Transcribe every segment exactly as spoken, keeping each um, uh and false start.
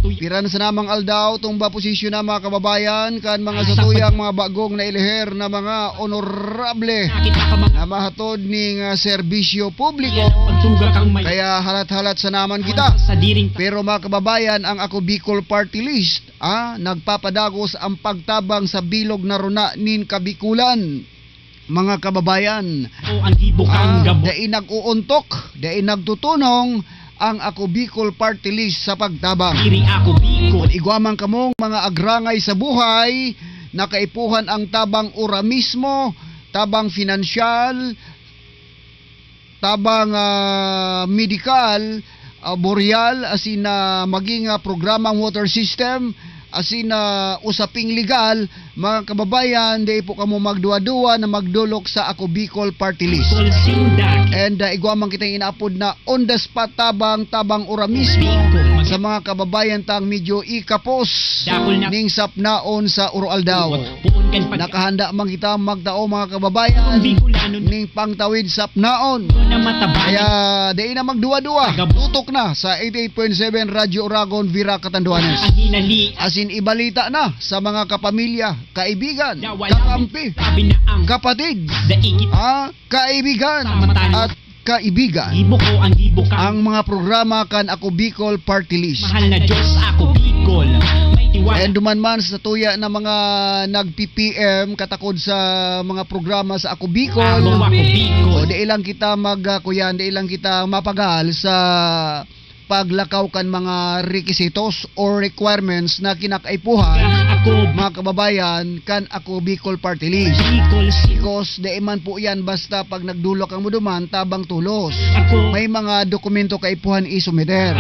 Pira na sana mga aldaw, tumba posisyon na, mga kababayan, kan mga satuyang mga bagong nailiher na mga onorable na mahatod ning, ah, serbisyo publiko. Kaya halat-halat sana man kita. Pero, mga kababayan, ang Ako Bicol Party List, ah, nagpapadagos ang pagtabang sa bilog na runa nin Kabikulan. Mga kababayan, ah, dai nag-uuntok, dai nagtutunong ang Ako Bicol Party List sa pagtabang. Igwa man kamong mga agrangay sa buhay, na kaipuhan ang tabang ora mismo, tabang pinansyal, tabang, ah, medikal, ah, boreal, asin na maging, ah, programang water system, asin na usaping legal, mga kababayan, dai po kamo magduwa-duwa na magdolok sa Ako Bicol Party List. And, ah, igwa man kitang inaapod na on the spot tabang, tabang ora mismo sa mga kababayan tang medyo ikapos ning sapnaon sa Oro Aldaw. Nakahanda man kita magtao, mga kababayan, ning pangtawid sapnaon. Kaya dai na magduwa-duwa. Tutok na sa eighty-eight point seven Radyo Oragon, Virac, Catanduanes. Asin ibalita na sa mga kapamilya, kaibigan, kakampi, kapatid, ah, kaibigan, at kaibigan, ang mga programa kan Ako Bicol Party List. Mahal na Diyos, Ako Bicol. And duman man sa tuya na mga nagpi-P M katakod sa mga programa sa Ako Bicol. O dai lang kita mag, ah, kuyan, dai lang kita mapagal sa paglakaw kan mga rekisitos or requirements na kinakaipuhan, mga kababayan, kan Ako Bicol Party List. Because dai man po yan basta pag nagdolok kamo duman, tabang tolos. May mga dokumento kaipuhan isumiter.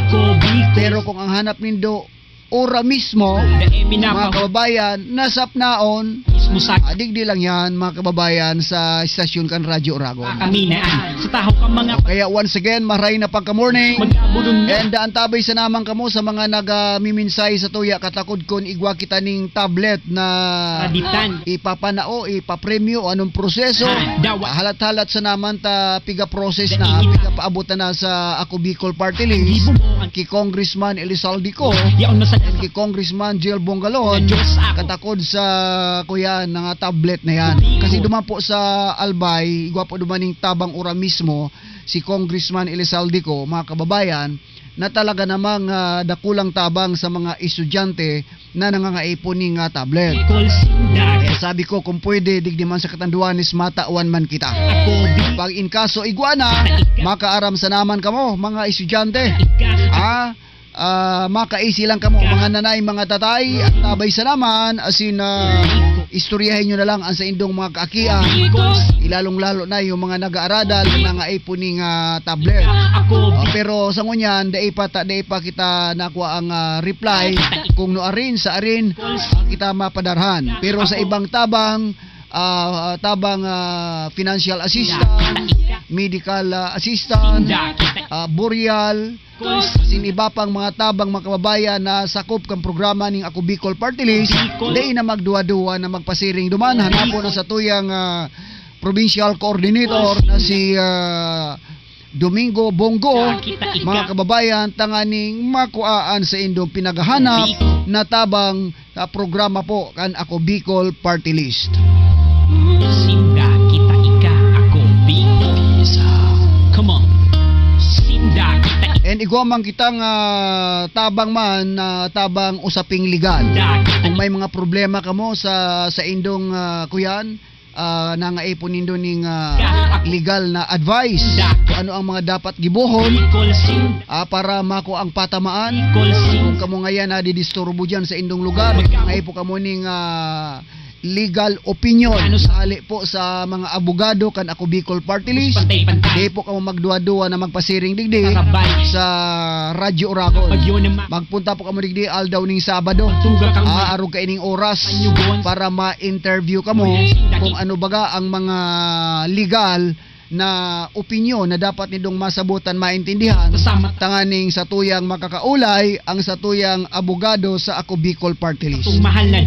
Pero kung ang hanap nindo, ora mismo, mga kababayan, nasapnaon, ah, digdi lang yan, mga kababayan, sa estasyon kan Radyo Oragon. O kaya, once again, maray na pagka-morning. And, ah, antabay sana man kamo sa mga nag, ah, mimensahe sa tuya, katakod kun igwa kita ning tablet na ipapanao, ipapremyo, anong proseso. Ah, halat-halat sana man ta piga-process na, piga-paabot na sa Ako Bicol Party List, ki Congressman Elizalde Co, and ki Congressman Jel Bongalon, katakod sa, kuyan, mga tablet na yan. Kasi duman po sa Albay, igwa po duman ning tabang ora mismo, si Congressman Elizalde Co, mga kababayan, na talaga namang, ah, dakulang tabang sa mga estudyante na nangangaipo ning, ah, tablet. Kaya sabi ko, kung pwede, digdi man sa Catanduanes, matawan man kita. Pag in kaso igwa na, makaaram sana man kamo, mga estudyante. Ah, ah, makaisi lang kamo, mga nanay, mga tatay, antabay sana man, asin, ah, istoryahin nyo na lang ang saindong mga kaakian, ilalong-lalo na yung mga nag-aaradal na nangangaipo ning, ah, tablet. Ah, pero sa ngunyan, dai pa ta, dai pa kita nakua ang, ah, reply kung no arin sa arin, ah, kita mapadarhan. Pero sa ibang tabang, ah, tabang, ah, financial assistance, medical, ah, assistance, ah, burial, asin iba pang mga tabang, mga kababayan, na sakop kan programa ning Ako Bicol Party List, dai na magduwa-duwa na magpasiring duman. Hanapon ang satuyang, ah, provincial coordinator na si, ah, Domingo Bongo, mga kababayan, tanganing makuaan sa indong pinaghahanap na tabang sa programa po kan Ako Bicol Party List. Sinda kita ika, ako Bicol. Come on. Sinda kita ika. And igwa man kitang, ah, tabang man, ah, tabang usaping legal. Kung may mga problema kamo sa, sa indong, ah, kuyan, ah, nangaipon nindo ning, ah, legal na advice. Kung ano ang mga dapat gibohon, ah, para mako ang patamaan. Kung kamo ngayan nadidisturbo diyan sa indong lugar, nangaipo kamo ning, ah, legal opinion. Hali po sa mga abogado kan Ako Bicol Party List. Di po kamo magduwa-duwa na magpasiring digdi sa Radyo Oragon. Magpunta po kamo digdi aldaw ning Sabado. Ah, arog kaining oras para ma-interview kamo kung ano baga ang mga legal na opinyon na dapat nindong masabotan, maintindihan, tanganing satuyang makakaulay ang satuyang abogado sa Ako Bicol Party List.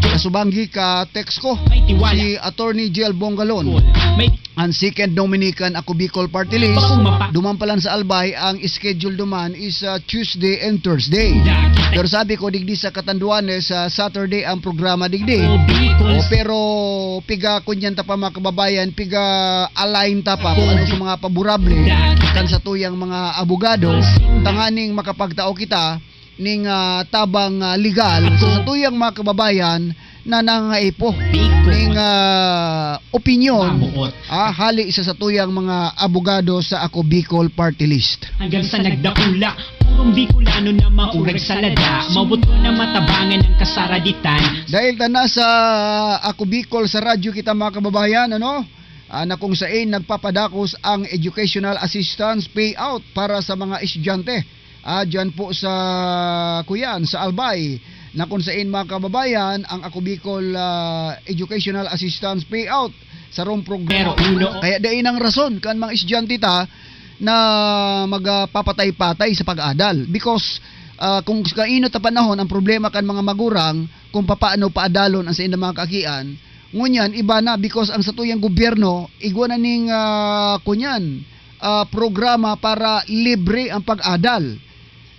Kasubanggi ka, text ko si Attorney Jel Bongalon. Ang second nominee kan Ako Bicol Party List, duman pa lang sa Albay, ang schedule duman is, ah, Tuesday and Thursday. Pero sabi ko, digdi sa Catanduanes, sa Saturday ang programa digdi. O, pero piga kunyan ta pa, mga kababayan, piga align ta pa kung ano sa mga paborable kan satuyang mga abogado, tanganing makapagtao kita ning, ah, tabang, ah, legal sa satuyang mga kababayan na nangangaipo ning, ah, opinyon, ah, hali sa satuyang mga abogado sa Ako Bicol Party List. Hanggang sa nagdakula, purong Bicolano na maurag sa lada, mabuto na matabangan ang kasaraditan. Dahil ta nasa Ako Bicol sa radyo kita, mga kababayan, ano? Ah, na kung sain nagpapadakos ang educational assistance payout para sa mga estudyante. Ah, dyan po sa, kuyan, sa Albay, na kung sain, mga kababayan, ang Ako Bicol, ah, Educational Assistance Payout, sarong programa. Pero uno. Kaya dai nang rason kan mga estudyante ta na magpapatay-patay sa pag-adal. Because, ah, kung sa kainot na panahon, ang problema kan mga magurang kung papaano paadalon ang saindang mga kaakian, ngunyan, iba na, because ang satuyang gobyerno, igwa na ning, ah, kunyan, ah, programa para libre ang pag-adal.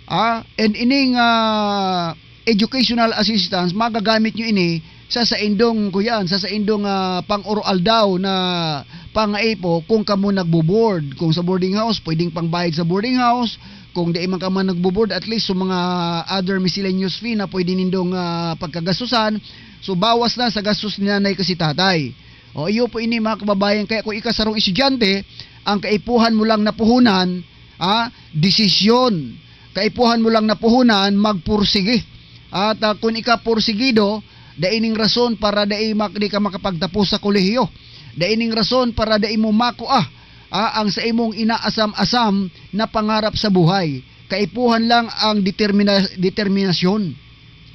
Ah, and ining, ah, educational assistance, magagamit nyo ini sa saindong, kuyan, sa saindong, ah, pang-oroaldaw na pangaipo kung kamo nagbo-board. Kung sa boarding house, pwedeng pangbayad sa boarding house. Kung dai man ka man nagbo-board, at least sa mga other miscellaneous fee na pwede nindong, ah, pagkagastusan. So, bawas na sa gastos ni nanay kasi tatay. O, iyo po ini, mga kababayan. Kaya kung ika sarong estudyante, ang kaipuhan mo lang na puhunan, ah, desisyon. Kaipuhan mo lang na puhunan, magpursige. At, ah, kung ika pursigido, dai ning rason para dai mak-, di ka makapagtapos sa kolehiyo. Dai ning rason para dai mo makua, ah, ang sa imong inaasam-asam na pangarap sa buhay. Kaipuhan lang ang determina-, determinasyon,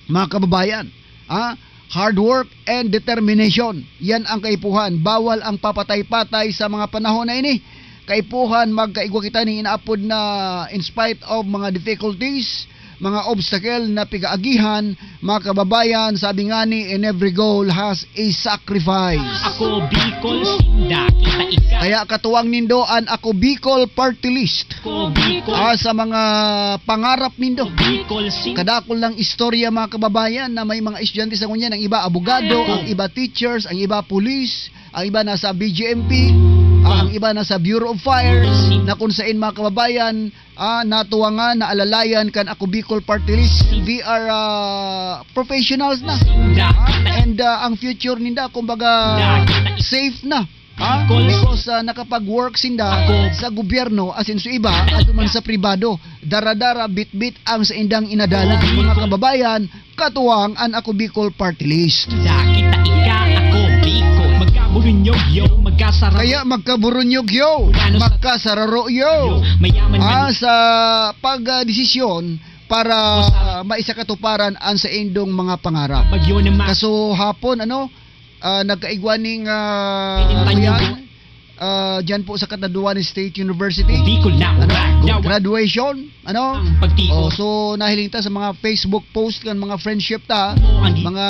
mga kababayan. Ah, hard work and determination. Yan ang kaipuhan. Bawal ang papatay-patay sa mga panahon na ini. Kaipuhan, magkaigwa kita ning inaapod na in spite of mga difficulties, mga obstacle na pigaagihan, mga kababayan, sabi nga ni, "In every goal has a sacrifice." Ako, Bicol, sinda, kita ika. Kaya katuwang nindo an Ako Bicol Party List. Ako, Bicol. Ah, sa mga pangarap nindo. Bicol, sinda. Kadakol ng istorya, mga kababayan, na may mga estudyante sa ngunyan, ang iba abogado, ang iba teachers, ang iba police, ang iba nasa B J M P, ah, ang iba nasa Bureau of Fire, na kung sain, mga kababayan, ah, natuwangan, naalalayan kan Ako Bicol Party List. They are, ah, professionals na. Ah, and, ah, ang future ninda, kumbaga, safe na. Ah, because, ah, nakapag-work sinda sa gobyerno, as in, sa iba, ato man sa pribado. Dara-dara, bitbit ang saindang inadalan. Mga kababayan, katuwang an Ako Bicol Party List. Kita ika, ako, Bicol. Magkaburunyog, yo. Magkasararo. Kaya magkaburunyog, yo. Magkasararo, yo. Mayaman man. Ah, sa pag, ah, desisyon para, ah, maisakatuparan ang saindong mga pangarap. Bagyo naman. Kaso hapon, ano, ah, nagkaigwa ning, ah, Pinintanyog. Kuyan, ah, dyan po sa Catanduanes State University. Bicol na, ano, gra-, graduation, ano? Ang pagtios. Oh, so, nahiling ta sa mga Facebook post kan mga friendship ta, ang mga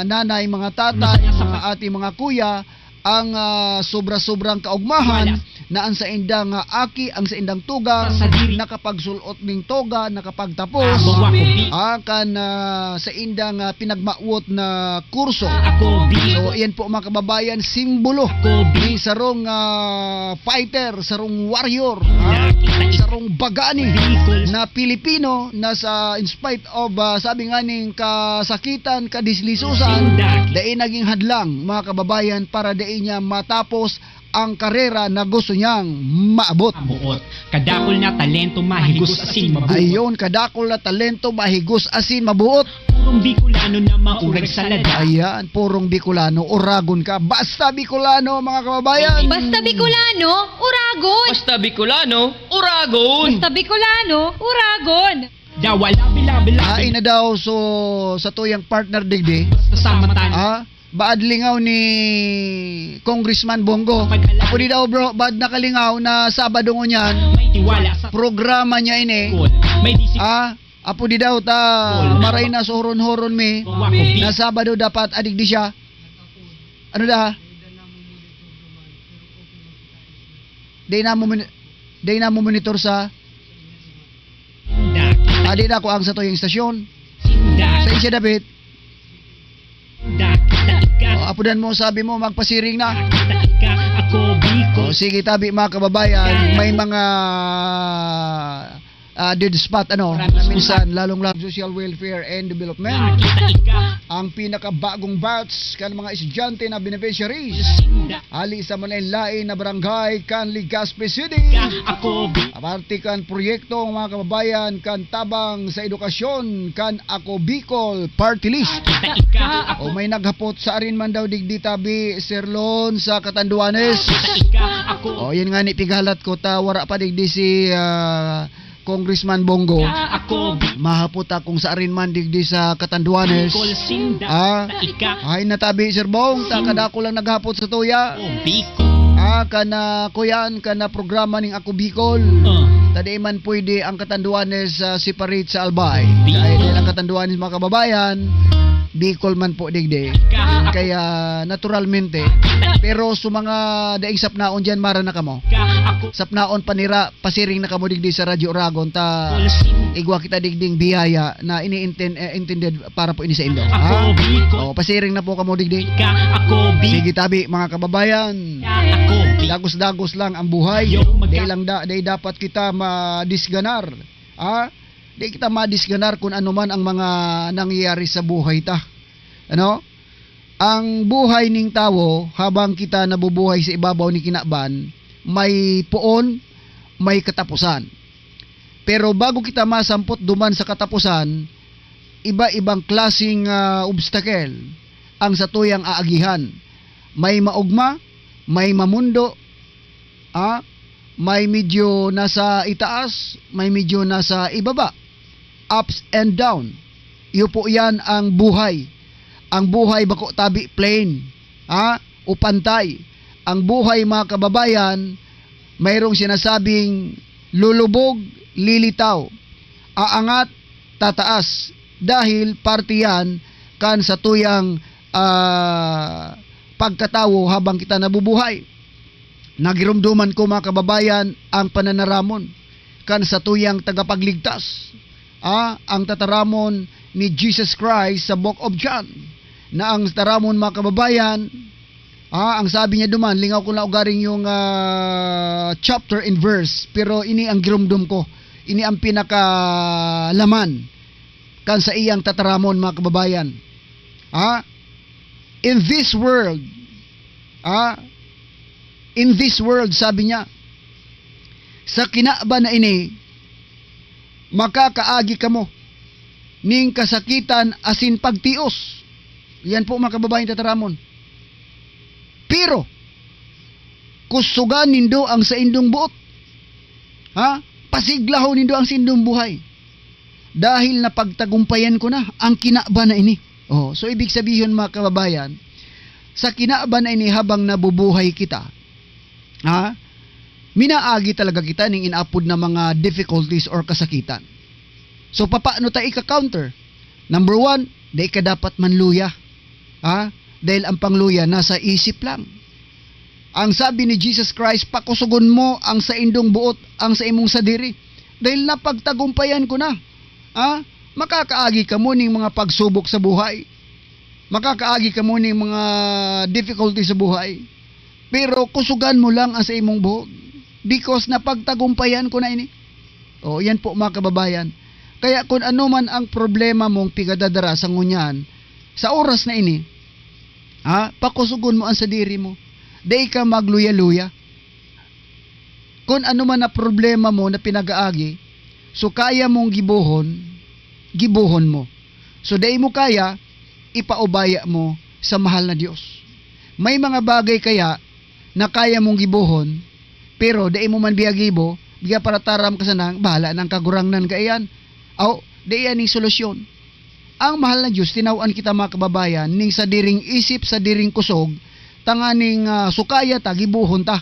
nanay, mga tatay, mga ate, mga kuya, ang, ah, sobra-sobrang kaugmahan na ang saindang, ah, aki, ang saindang tugang, nakapagsul-ot ning toga, nakapagtapos, ah, kan, ah, saindang, ah, pinagmawot na kurso. So, iyan po, mga kababayan, simbolo ni sarong, ah, fighter, sarong warrior, ah, sarong bagani na Pilipino na sa, in spite of, ah, sabi nga ning kasakitan, kadislisusan, dai naging hadlang, mga kababayan, para dai niya matapos ang karera na gusto niyang maabot. Mabuot. Kadakol na talento, mahigos asin mabuot. Ayun, kadakol na talento, mahigos asin mabuot. Purong Bicolano na maurag sa lada. Ayan, purong Bicolano, uragon ka. Basta Bicolano, mga kababayan. Basta Bicolano, uragon. Basta Bicolano, uragon. Basta Bicolano, uragon. Dawa, labi, labi, labi. Hain na daw, so, sa tuyang partner digdi. Basta sama tayo. Ah? Baad lingaw ni Congressman Bong Go. Apo di daw, bro, baad nakalingaw na Sabado ngunyan, may tiwala sa programa niya ini. May disiplina. Ah, apo di daw ta, maray na sa horon-horon mi, na Sabado dapat adigdi siya. Ano da? Di na mo moni-, di na mo monitor sa, ah, di na ako ang sa tuyang istasyon. Sa isya dapit. O, apudan mo, sabi mo, magpasiring na. O, sige, tabi, mga kababayan, may mga, ah, dead spot, ano, minsan, lalong-lalo social welfare and development. Ang pinakabagong batch kan mga estudyante na beneficiaries. Hali sa malain-lain na barangay kan Legazpi City. Aparte kan proyekto, mga kababayan, kan tabang sa edukasyon kan Ako Bicol Party List. O, may naghapot sa arin man daw digdi tabi, Sir Lon, sa Catanduanes. O, yan nga ni pighalat ko ta, wara pa digdi si, ah, Congressman Bong Go. Mahapot akong sa arin man digdi sa Catanduanes. Ah, ay natabi, Sir Bong, ta kadako lang naghapot sa tuya. Ah, kana kuyan, kana programa ning Ako Bicol. Ta di man pwede ang Catanduanes, ah, separate sa Albay. Dahil ang Catanduanes, mga kababayan, Bicol man po digdi. Kaya naturalmente, pero sa mga daing sapnaon diyan, mara na kamo. Sapnaon pa nira, pasiring na kamo digdi sa Radyo Oragon, ta igwa kita digding biyaya na ini-inten-, eh, intended para po ini sa indo. Ha? O, pasiring na po kamo digdi. Sige tabi, mga kababayan. Dagos-dagos lang ang buhay. Di lang da-, di dapat kita madisganar. Ha? Di kita madisganar kung ano man ang mga nangyayari sa buhay ta. Ano? Ang buhay ning tawo, habang kita nabubuhay sa ibabaw ni kinaban, may poon, may kataposan. Pero bago kita masampot duman sa kataposan, iba-ibang klaseng, ah, obstacle ang satuyang aagihan. May maogma, may mamundo, ah, may medyo nasa itaas, may medyo nasa ibaba. Ups and down. Iyo po yan ang buhay. Ang buhay bako tabi plain, ha? O pantay. Ang buhay, mga kababayan, mayroong sinasabing lulubog, lilitaw, aangat, tataas. Dahil parte yan kan satuyang, ah, pagkatawo habang kita nabubuhay. Nagiromdoman ko, mga kababayan, ang pananaramon kan satuyang tagapagligtas, ah, ang tataramon ni Jesus Christ sa Book of John, na ang tataramon, mga kababayan, ah, ang sabi niya duman, lingaw ko na ugaring yung, ah, chapter and verse, pero ini ang giromdom ko, ini ang pinakalaman kan sa iyang tataramon, mga kababayan. Ha? In this world, ha? In this world, sabi niya, sa kinaban na ini, makakaagi kamo ning kasakitan asin pagtios. Yan po, mga kababayan, tataramon. Pero, kusugan nindo ang saindong buot. Ha? Pasiglahon nindo ang saindong buhay. Dahil napagtagumpayan ko na ang kinaban na ini. Oh, so ibig sabihin, mga kababayan, sa kinaban na ini habang nabubuhay kita, ha? Minaagi talaga kita ning inaapod na mga difficulties or kasakitan. So, papaano ta ika-counter? Number one, dai ka dapat manluya. Ha? Dahil ang pangluya nasa isip lang. Ang sabi ni Jesus Christ, "Pakusugon mo ang saindong buot, ang sa imong sadiri. Dahil napagtagumpayan ko na." Ha? Makakaagi kamo ning mga pagsubok sa buhay. Makakaagi kamo ning mga difficulty sa buhay. Pero kusugan mo lang ang sa imong buot. Because napagtagumpayan ko na ini. O, yan po, mga kababayan. Kaya kung ano man ang problema mong pigadadara sa ngunyan, sa oras na ini, ha, pakusugon mo ang sadiri mo. Dai ka magluya-luya. Kung ano man na problema mo na pinag-aagi, so kaya mong gibohon, gibohon mo. So dai mo kaya, ipaubaya mo sa mahal na Dios. May mga bagay kaya na kaya mong gibohon, pero dai mo man biya gibo, biya para taram ka sana, bahala nang kagurangnan kaiyan. Aw, dai yan ning solusyon. Ang mahal na Dios, tinawan kita, mga kababayan, ning sadiring isip, sadiring kusog, tanganing, ah, sukaya ta, gibohon ta.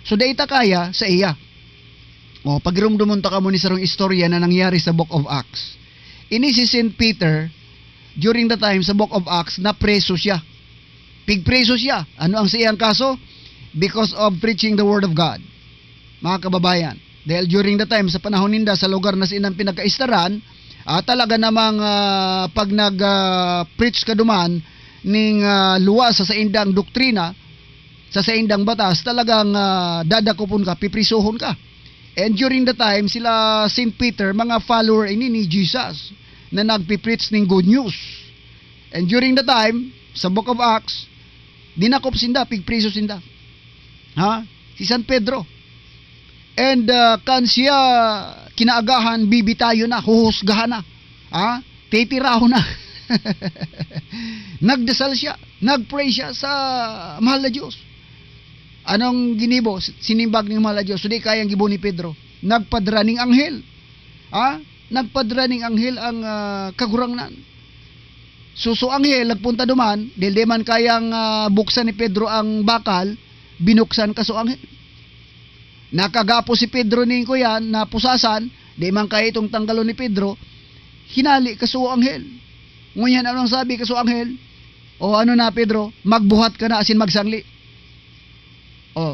So, dai ta kaya sa iya. O, pagiromdomon ta kamo ni sarong istorya na nangyari sa Book of Acts. Ini si Saint Peter, during the time sa Book of Acts, napreso siya. Pigpreso siya. Ano ang sa iyang kaso? Because of preaching the word of God. mga kababayan. Dahil during the time, sa panahon ninda, sa lugar na sinang pinagkaistaran, ah, talaga namang, ah, pag nag, ah, preach ka duman ning, ah, luwas sa saindang doktrina, sa saindang batas, talagang, ah, dadakopon ka, piprisuhon ka. And during the time, sila Saint Peter, mga follower ini ni Jesus na nagpipreach ning good news. And during the time, sa Book of Acts, dinakop sinda, pigpriso sinda. Ha? Si San Pedro. And, ah, kan siya kinaagahan, bibitayon na, huhusgahan na. Ha? Titirahon na. Nagdasal siya, nagpray siya sa mahal na Diyos. Anong ginibo? Sinimbag ning mahal na Diyos. So, di kayang gibo ni Pedro. Nagpadra ning anghel. Ha? Nagpadra ning anghel ang, ah, Kagurangnan. So, so anghel nagpunta duman, dahil di man kayang, ah, buksan ni Pedro ang bakal, binuksan ka so anghel. Nakagapo si Pedro ning kuyan, napusasan, di man kaya itong tanggalon ni Pedro, hinali ka so anghel. Ngunyan, anong sabi ka so anghel? "O ano na, Pedro, magbuhat ka na asin magsangli." Oh.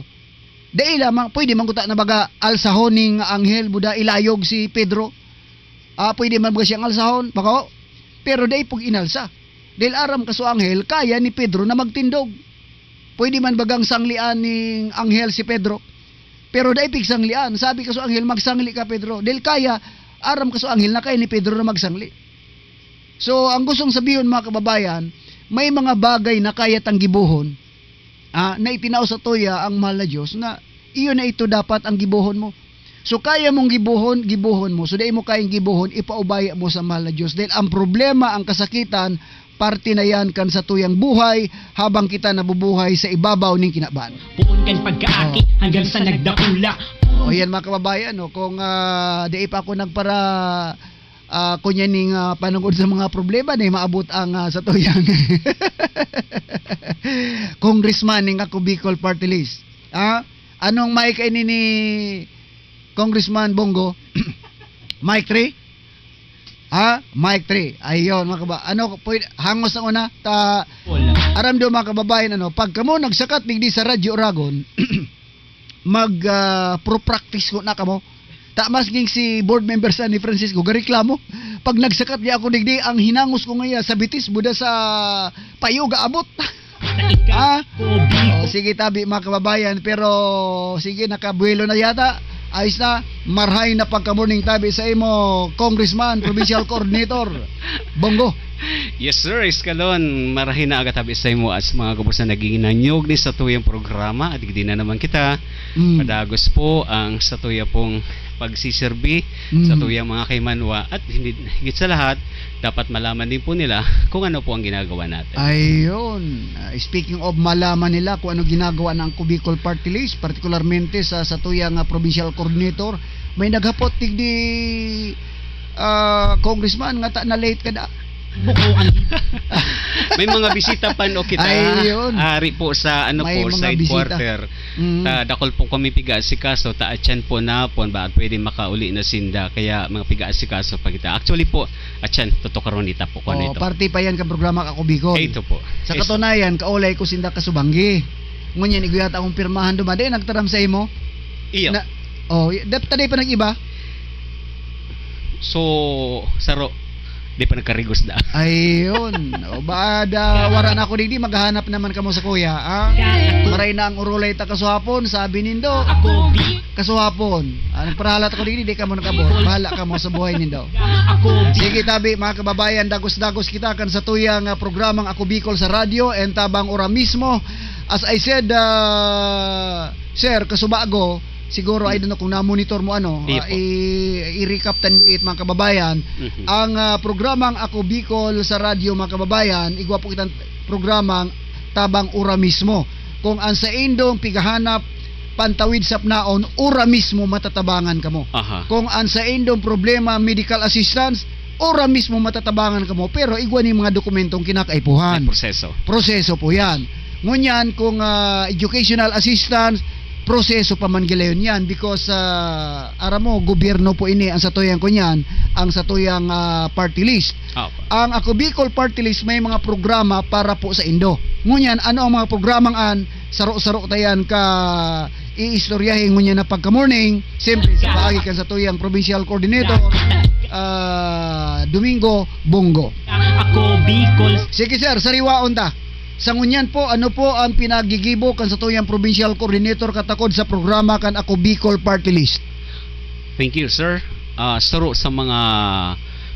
Dai lamang, pwede man kuta na baga alsahon ning anghel, buda ilayog si Pedro. Ah, pwede man baga siyang alsahon, bako? Pero dai pag inalsa. Dahil aram ka so anghel, kaya ni Pedro na magtindog. Pwede man bagang sanglian ning anghel si Pedro. Pero dai pigsanglian. Sabi ka so anghel, "Magsangli ka, Pedro." Dahil kaya, aram ka so anghel na kaya ni Pedro na magsangli. So, ang gustong sabihon, mga kababayan, may mga bagay na kaya tang gibohon, ah, na itinao sa tuya ang mahal na Diyos na iyo na ito dapat ang gibohon mo. So, kaya mong gibohon, gibohon mo. So, dai mo kayang gibohon, ipaubaya mo sa mahal na Diyos. Dahil ang problema, ang kasakitan, parte na yan kan satuyang buhay habang kita nabubuhay sa ibabaw ning kinaban. Poon kan pagkaaki Oh. hanggang sa nagdakula. O yan, mga kababayan, no, kung, ah, dai pa ako nagpara-, ah, kunya ning, ah, panungod sa mga problema na maabot ang, ah, satuyang congressman ning Ako Bicol Party List. Ah, anong mic ini ni Congressman Bongo? Mic three? Ha? Mic three. Ayun, mga kaba-, ano, pwede, hangos na una, ta-, Wala. aram do, mga kababayan, ano, pag kamo nagsakat digdi sa Radyo Oragon, mag, ah, pro-practice ko na kamo. Ta, mas ging si board member sa ni Francisco, gareklamo. Pag nagsakat niya ako digdi, ang hinangos ko ngaya sa bitis, buda sa payo, gaabot. Ah? Oh, sige, tabi, mga kababayan. Pero, sige, nakabuelo na yata. Ayos na. Marhay na pagka-morning tabi sa imo, Congressman, Provincial Coordinator, Bongo. Yes, sir. Escalon, marhay na aga tabi sa imo at sa mga gabos na naging nanyog ni sa tuyang programa. At digdi na naman kita. Mm. Padagos po ang sa tuya pong pagsiserbi Mm. sa tuyang mga kaimanwa. At hindi, higit sa lahat, dapat malaman din po nila kung ano po ang ginagawa natin. Ayun. Ah, speaking of malaman nila kung ano ginagawa ng Ako Bicol Party List, partikularmente sa, sa tuyang, ah, provincial coordinator, may naghapot digdi, ah, congressman, nga ta na late ka da. Buko ang May mga bisita pa, no, kita. Ayun. Ari po sa, ano May po, mga side bisita. quarter. Mm. Ta, dakol po kami piga-asikaso, ta atyan po na po, ba, pwede makauli na sinda. Kaya mga piga-asikaso pa kita. Actually po, atyan, tutukaron nita po ko Oh, nito. parte pa yan kang programa Ako Bicol. Ito po. Sa Yes. katunayan, kaulay ko sinda kasubanggi. Ngunyan, iguyat akong pirmahan duman. Di, nagtaram sa imo? Iyo. Na, oh, y-, dap-, taday pa nag-iba? So, saro, di pa nagkarigos na. Ayun. O, ba, da, wara na ako digdi, maghahanap naman kamo sa kuya, ah? Maray na ang urulay ta kasuhapon, sabi nindo. Ako, di. Kasuhapon. Ah, nagparahalat ako digdi, di kamo nakabot. Bahala kamo sa buhay nindo. Ako, di. Sige, tabi, mga kababayan, dagos-dagos kita kan sa tuyang, ah, programang Ako Bicol sa radyo, and tabang ora mismo. As I said, ah, sir, kasubago, siguro, I don't know kung na-monitor mo, ano, Di ah, po. i-, i-recap tan it, mga kababayan, Mhm. ang, ah, programang Ako Bicol sa radyo, mga kababayan, igwa po kitang programang tabang ura mismo. Kung ang saindong pigahanap pantawid sapnaon, ura mismo matatabangan kamo. Aha. Kung ang saindong problema, medical assistance, ura mismo matatabangan kamo. Pero igwa ni mga dokumentong kinakaipuhan. May proseso. Proseso po yan. Ngunyan, kung, ah, educational assistance, proseso pa man gilayon yan because, ah, aram mo, gobyerno po ini ang satuyang kunyan, ang satuyang, ah, party list. Opo. Ang Ako Bicol Party List may mga programa para po sa indo. Ngunyan, ano ang mga programang an? Saro-saro ta yan ka iistoryahin ngunyan na pagka-morning, siyempre sa paagi kan satuyang provincial coordinator, ah, Domingo Bongo. Ako Bicol. Sige sir, sariwaon ta. Sa ngunyan po, ano po ang pinagigibo kan satuyang provincial coordinator katakod sa programa kan Ako Bicol Party List? Thank you, sir. Ah, saro sa mga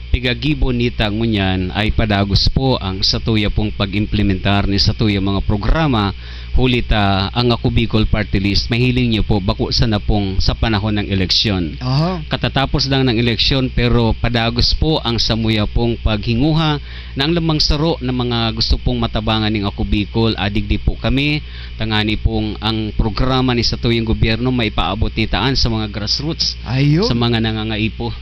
pigagibo nita ngunyan ay padagos po ang satuya pong pag-implementar ni satuya mga programa, huli ta ang Ako Bicol Party List, mahiling niyo po, bako sana pong sa panahon ng eleksyon. Aha. Katatapos lang ng eleksyon, pero padagos po ang samuya pong paghinguha ng lamang saro na mga gusto pong matabangan ning Ako Bicol. Adigdi po kami, tangani pong ang programa ni satuyang gobyerno maipaabot ni taan sa mga grassroots, Ayun. sa mga nangangaipo.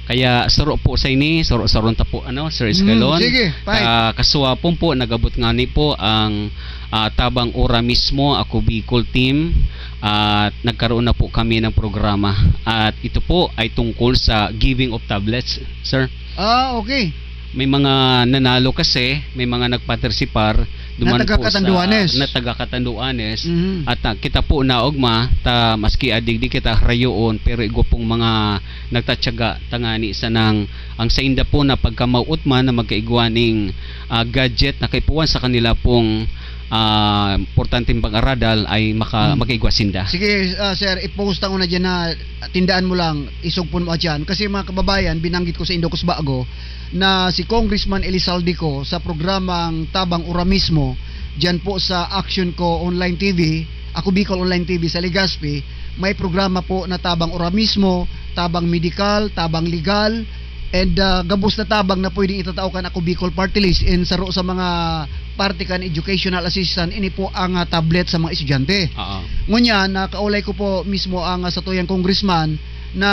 Kaya saro po sa ini, saro-saron ta po, ano, Sir Mm, Escalon. sige, fine. Ah, kasuwapon po, nag-abot ngani po ang ah, tabang ora mismo, Ako Bicol team, at nagkaroon na po kami ng programa. At ito po ay tungkol sa giving of tablets, sir. Ah, okay. May mga nanalo kasi, may mga nagpatersipar, Na taga Catanduanes. Na taga Catanduanes. Mhm. At ah, kita po naogma, ta maski adigdi kita harayoon, pero igwa pong mga nagtatyaga tangani sanang ang sainda po na pagkamauot man na magkaigwa ning ah, gadget na kaipuhan sa kanila pong ah, importanteng pag-aradal ay maka, Hmm. makaigwa sinda. Sige, ah, sir, i-post ako na dyan na tindaan mo lang, isugpon mo dyan. Kasi mga kababayan, binanggit ko sa Indokos Bago na si Congressman Elizalde Co sa programang Tabang Ura Mismo, dyan po sa Action Co Online T V, Ako Bicol Online T V sa Legazpi, may programa po na Tabang Ura Mismo, Tabang Medikal, Tabang Legal, and ah, gabos na tabang na pwedeng itatao kan Ako Bicol Party List, and saro sa mga parte kan educational assistance, ini po ang ah, tablet sa mga estudyante. Oo. Ngunyan, nakaulay ko po mismo ang ah, satuyang congressman na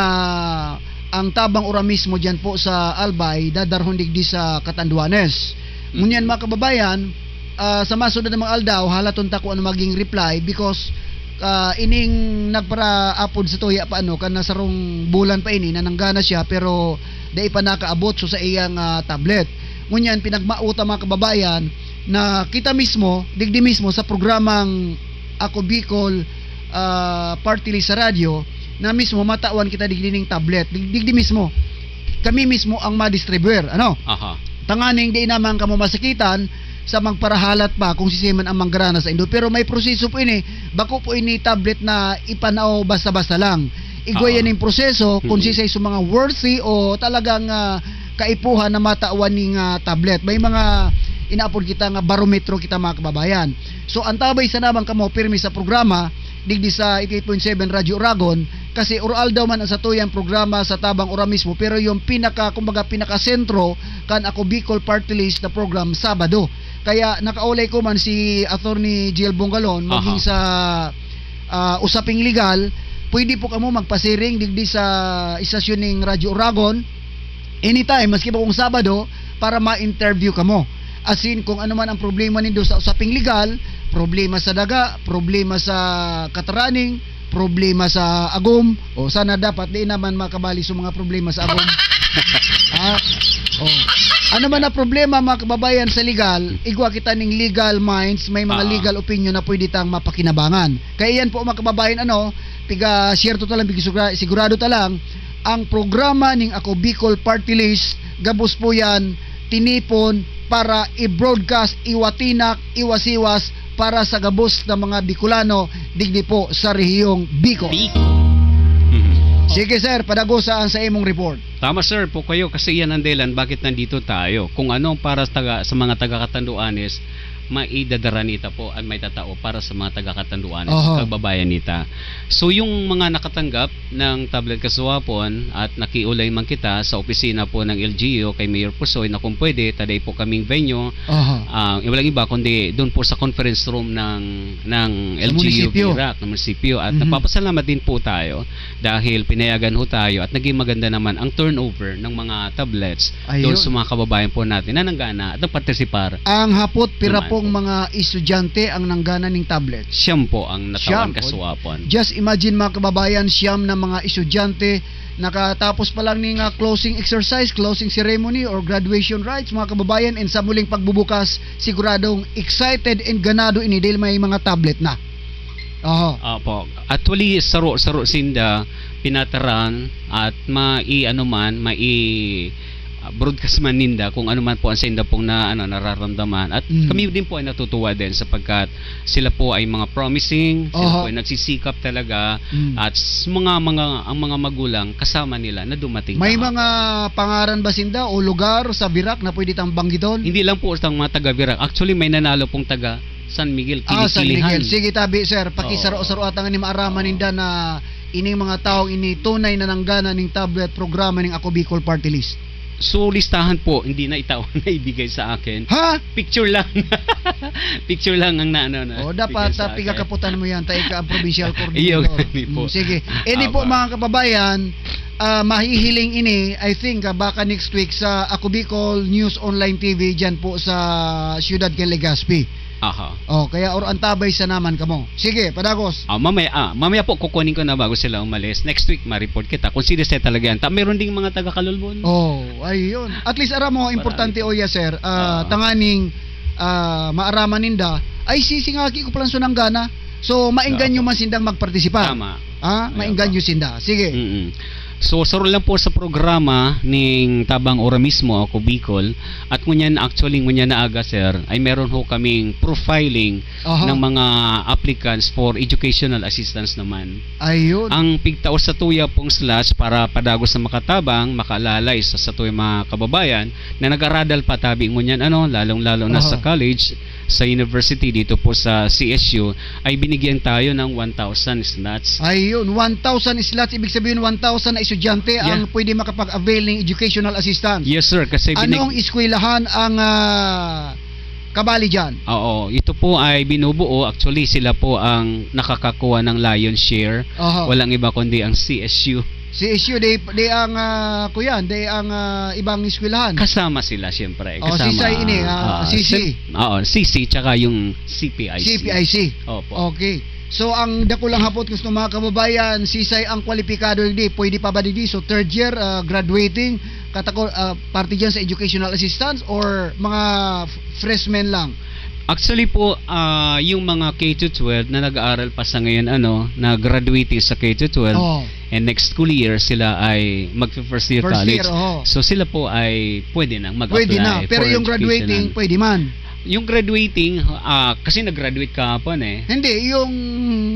ang Tabang Ura Mismo dyan po sa Albay, dadarhon digdi sa Catanduanes. Ngunyan, mga kababayan, ah, sa masunod na mga aldaw, halaton ta kung ano maging reply because ah, ining nagparaapod sa tuya pa ano, kan nasarong bulan pa ini na nanggana siya, pero dai pa nakaabot so sa iyang ah, tablet. Ngunyan, pinagmauta, mga kababayan, na kita mismo, digdi mismo sa programang Ako Bicol ah, Party List sa radyo, na mismo matawan kita digdi ning tablet, dig- digdi mismo. Kami mismo ang ma-distribuer, ano? Aha. Tanganing di naman kamo masakitan sa magparahalat pa kung sisay man ang manggrana sa indo. Pero may proseso po ini. Bako po ini tablet na ipanao basta-basta lang. Igwa Oo. yan yung proseso kung Mm. sisay sa mga worthy o talagang ah, kaipuhan na matawan ning ah, tablet. May mga inaapod kita nga barometro kita, mga kababayan. So, antabay sa naman kamo pirmi sa programa, digdi sa eighty-eight point seven Radyo Uragon, kasi uro-aldaw man ang satuyang programa sa Tabang Ura Mismo, pero yung pinaka, kumbaga, pinakasentro kan Ako Bicol Party List na program, Sabado. Kaya nakaulay ko man si Attorney Jiel Bongalon, maging Aha. sa ah, usaping legal, pwede po kamo magpasiring digdi sa istasyon ning Radyo Uragon, anytime, maski pa kung Sabado, para ma-interview kamo. As in, kung ano man ang problema nindo sa usaping legal, problema sa daga, problema sa kataraning, problema sa agom, o sana dapat di naman makabali sa mga problema sa agom. Ha? O. Ano man na problema, mga kababayan, sa legal, igwa kita ning legal minds, may mga Ah. legal opinion na pwede tang mapakinabangan. Kaya yan po, mga kababayan, ano, piga siyerto ta lang, piga sigura- sigurado ta lang, ang programa ning Ako Bicol Party List, gabos po yan, tinipon para i-broadcast, iwatinak, iwasiwas para sa gabos na mga Bicolano, digdi po sa rehiyong Bicol. Bicol. Mhm. Sige, sir, padagosa ang sa imong report. Tama, sir, po kayo kasi yan ang dahilan bakit nandito tayo. Kung ano ang para taga, sa mga taga Catanduanes, maidadara nita po at may tatao para sa mga taga Catanduanes, Oho. kababayan nita. So, yung mga nakatanggap ng tablet kasuwapon at nakiulay man kita sa opisina po ng L G U kay Mayor Pusoy na kung pwede, taday po kaming venue, Aha. ah, walang iba kundi doon po sa conference room ng ng Sa L G U munisipyo. Virac, ng munisipyo. At Mhm. nagpapasalamat din po tayo dahil pinayagan ho tayo at naging maganda naman ang turnover ng mga tablets Ayun. doon sa mga kababayan po natin na nanggana at nagpartisipar. Ang hapot, pira Naman pong po. mga estudyante ang nanggana ning tablet? Siyam po ang natawan Siyam po. Kasuwapon. Just imagine, mga kababayan, siyam na mga estudyante, nakatapos pa lang ning ah, closing exercise, closing ceremony, or graduation rites, mga kababayan, and sa muling pagbubukas, siguradong excited and ganado ini dahil may mga tablet na. Oho. Opo. Actually, saro-saro sinda pinataran at mai-ano man, mai-, ah, broadcast man ninda kung ano man po ang sainda pong na, ano, nararamdaman. At Mm. kami din po ay natutuwa din sapagkat sila po ay mga promising, sila Oho. po ay nagsisikap talaga, Mm. at s-, mga, mga, ang mga magulang kasama nila na dumating May kahapon. mga pangaran ba sinda o lugar sa Virac na pwede tang banggiton? Hindi lang po sa mga taga Virac. Actually, may nanalo pong taga San Miguel, Ah, San Kilikilihan. Miguel. Sige, tabi, sir. Oo. Pakisaro-saro ata nga ni maaraman Oo. ninda na ining mga taong ini tunay na nanggana ning tablet programa ning Ako Bicol Party List. So, listahan po, hindi na itao na ibigay sa akin. Ha? Picture lang. Picture lang ang naano na Oh, dapat, bigay sa ah, akin. pigakaputan mo yan. Tayo ka ang provincial coordinator. Iyo, gani po. Mm, sige. Ini po, Apa. mga kababayan, ah, mahihiling ini, I think, ah, baka next week sa Ako Bicol News Online T V dyan po sa Siyudad kan Legazpi. Aha. Oh, kaya or antabay sa naman kamo. Sige, padagos. Ah, mamaya, ah, mamaya po kukunin ko na bago sila umalis. Next week, ma-report kita kung sino siya talaga yan. Ta-, meron ding mga taga Calolbon. Oh, ayun. At least, aram mo, Marami importante, po. Oya, sir, ah, Ah. tanganing, ah, maaraman ninda, ay, sisi nga, aki ko palang sunanggana. So, maengganyo Opo. man sindang magpartisipa. Tama. Ah, Ayun maengganyo po. sinda. Sige. Mm-mm. So, saro lang po sa programa ning Tabang Ora mismo, Ako Bicol. At ngunyan, actually, ngunyan na aga, sir, ay meron ho kaming profiling Aha. ng mga applicants for educational assistance naman. Ayun. Ang pigtaos sa tuya pong slots para padagos na makatabang, makaalalay sa, sa tuyang mga kababayan na nag-aradal pa tabi ngunyan, ano, lalong-lalo na Aha. sa college, sa university, dito po sa C S U, ay binigyan tayo ng one thousand slots. Ayun, one thousand slots, ibig sabihin one thousand na estudyante Yeah. ang pwede makapag-avail ng educational assistance. Yes, sir, kasi binig- Anong eskwelahan ang, ah, kabali dyan? Oo, ito po ay binubuo, actually, sila po ang nakakakuha ng lion's share. Aha. Walang iba kundi ang C S U. C S U, di, di ang, ah, kuyan, di ang, ah, ibang eskwelahan. Kasama sila, siyempre. Oh, Kasama, C S I ini, ah, ah, C C. sim-, oo, C C, tsaka yung C P I C. C P I C. Opo. Okay. So, ang dakulang hapot gusto, mga kababayan, sisay ang kwalipikado digdi? Pwede pa ba digdi? So, third year, ah, graduating, katako-, ah, parte dyan sa educational assistance or mga f-, freshmen lang? Actually po, ah, yung mga K to twelve na nag-aaral pa sa ngayon, ano, na graduating sa K to twelve, Oo. and next school year, sila ay magfi-first year First college. year, oo. So, sila po ay pwede nang mag-apply Pwede na, pero for yung educational. graduating, pwede man. Yung graduating, ah, kasi nag-graduate kahapon eh. Hindi, yung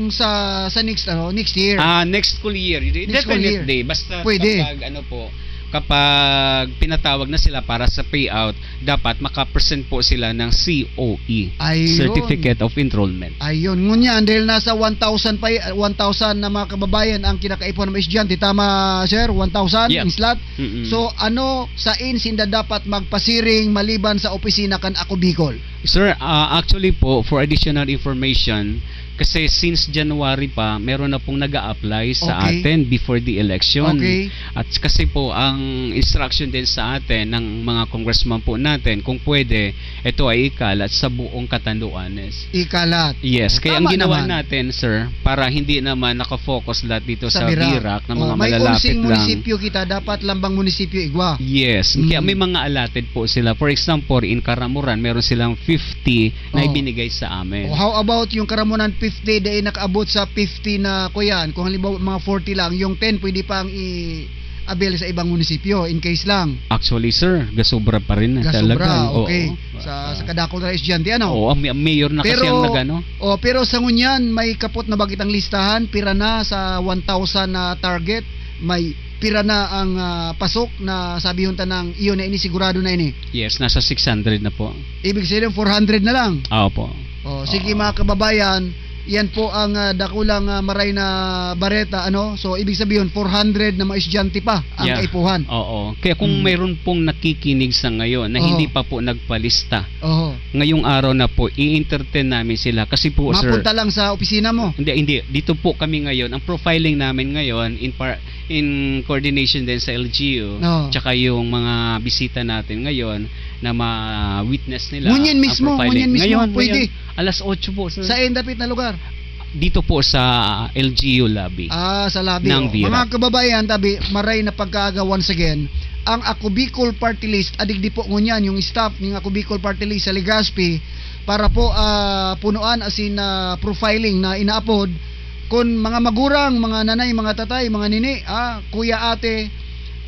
sa, sa next, ano, next year. Ah, next school year. Next school Definitely. year. Basta Pwede. kapag, ano po, kapag pinatawag na sila para sa payout, dapat maka-present po sila ng C O E, Ayun. Certificate of Enrollment. Ayun. Ngunyan, dahil nasa one thousand pa y-, one thousand na mga kababayan ang kinakaipuhan ng mga estudyante. Tama, sir? One thousand Yep. ang slot? Mm-mm. So, ano, sain sinda dapat magpasiring maliban sa opisina kan Ako Bicol? Sir, ah, actually po, for additional information, kasi since January pa, meron na pong nag-a-apply sa Okay. atin before the election. Okay. At kasi po, ang instruction din sa atin ng mga congressman po natin, kung pwede, ito ay ikalat sa buong Catanduanes. Ikalat. Yes, Oh, kaya ang tama ginawa naman. natin, sir, para hindi naman nakafocus lahat dito Sa sa Virac. Virac na Oh, mga may malalapit unsing lang. munisipyo kita, dapat lambang munisipyo igwa. Yes, kaya Mm. may mga allotted po sila. For example, in Caramoran, meron silang fifty na Oh. ibinigay sa amin. Oh, how about yung Caramoran fifty, dahil nakaabot sa fifty na, kuyan, kung halimbawa mga forty lang, yung ten pwede pang i-avail sa ibang munisipyo, in case lang. Actually, sir, gasobra pa rin na Gasobra, talaga. Oo. okay. Sa, Ah. sa kadakol na estudyante, ano? Oo, ang, ang mayor na kasi Pero, ang nagano. oh, pero sa ngunyan, may kapot na ba kitang listahan? Pira na sa one thousand na target? May pira na ang, ah, pasok na sabi yung tanang, iyon na ini, sigurado na ini? Yes, nasa six hundred na po. Ibig sabihin, four hundred na lang? Ah, opo. Oh, sige, Oo. mga kababayan, yan po ang, ah, dakulang, ah, maray na bareta, ano? So, ibig sabihin, four hundred na mga estudyante pa ang Yeah. kaipuhan. Oo. Kaya kung Mm. mayroon pong nakikinig sa ngayon na Oo. hindi pa po nagpalista, Oo. ngayong araw na po, i-entertain namin sila. Kasi po, sir, Mapunta lang sa opisina mo? Hindi, hindi. Dito po kami ngayon. Ang profiling namin ngayon, in par-, in coordination din sa L G U, Oo. tsaka yung mga bisita natin ngayon na ma-witness nila Ngunyan ang mismo, profiling. ngunyan mismo, Ngayon, pwede. ngayon, alas otso po, sir. Sa dapit na lugar? Dito po sa L G U lobby Ah, sa lobby, ng oh. Virac. Mga kababayan, tabi, maray na pagkaaga once again, ang Ako Bicol Party List, adigdi po ngunyan, yung staff ng Ako Bicol Party List sa Legazpi, para po, ah, punuan asin, ah, profiling na inaapod. Kun mga magurang, mga nanay, mga tatay, mga nini, ah, kuya, ate,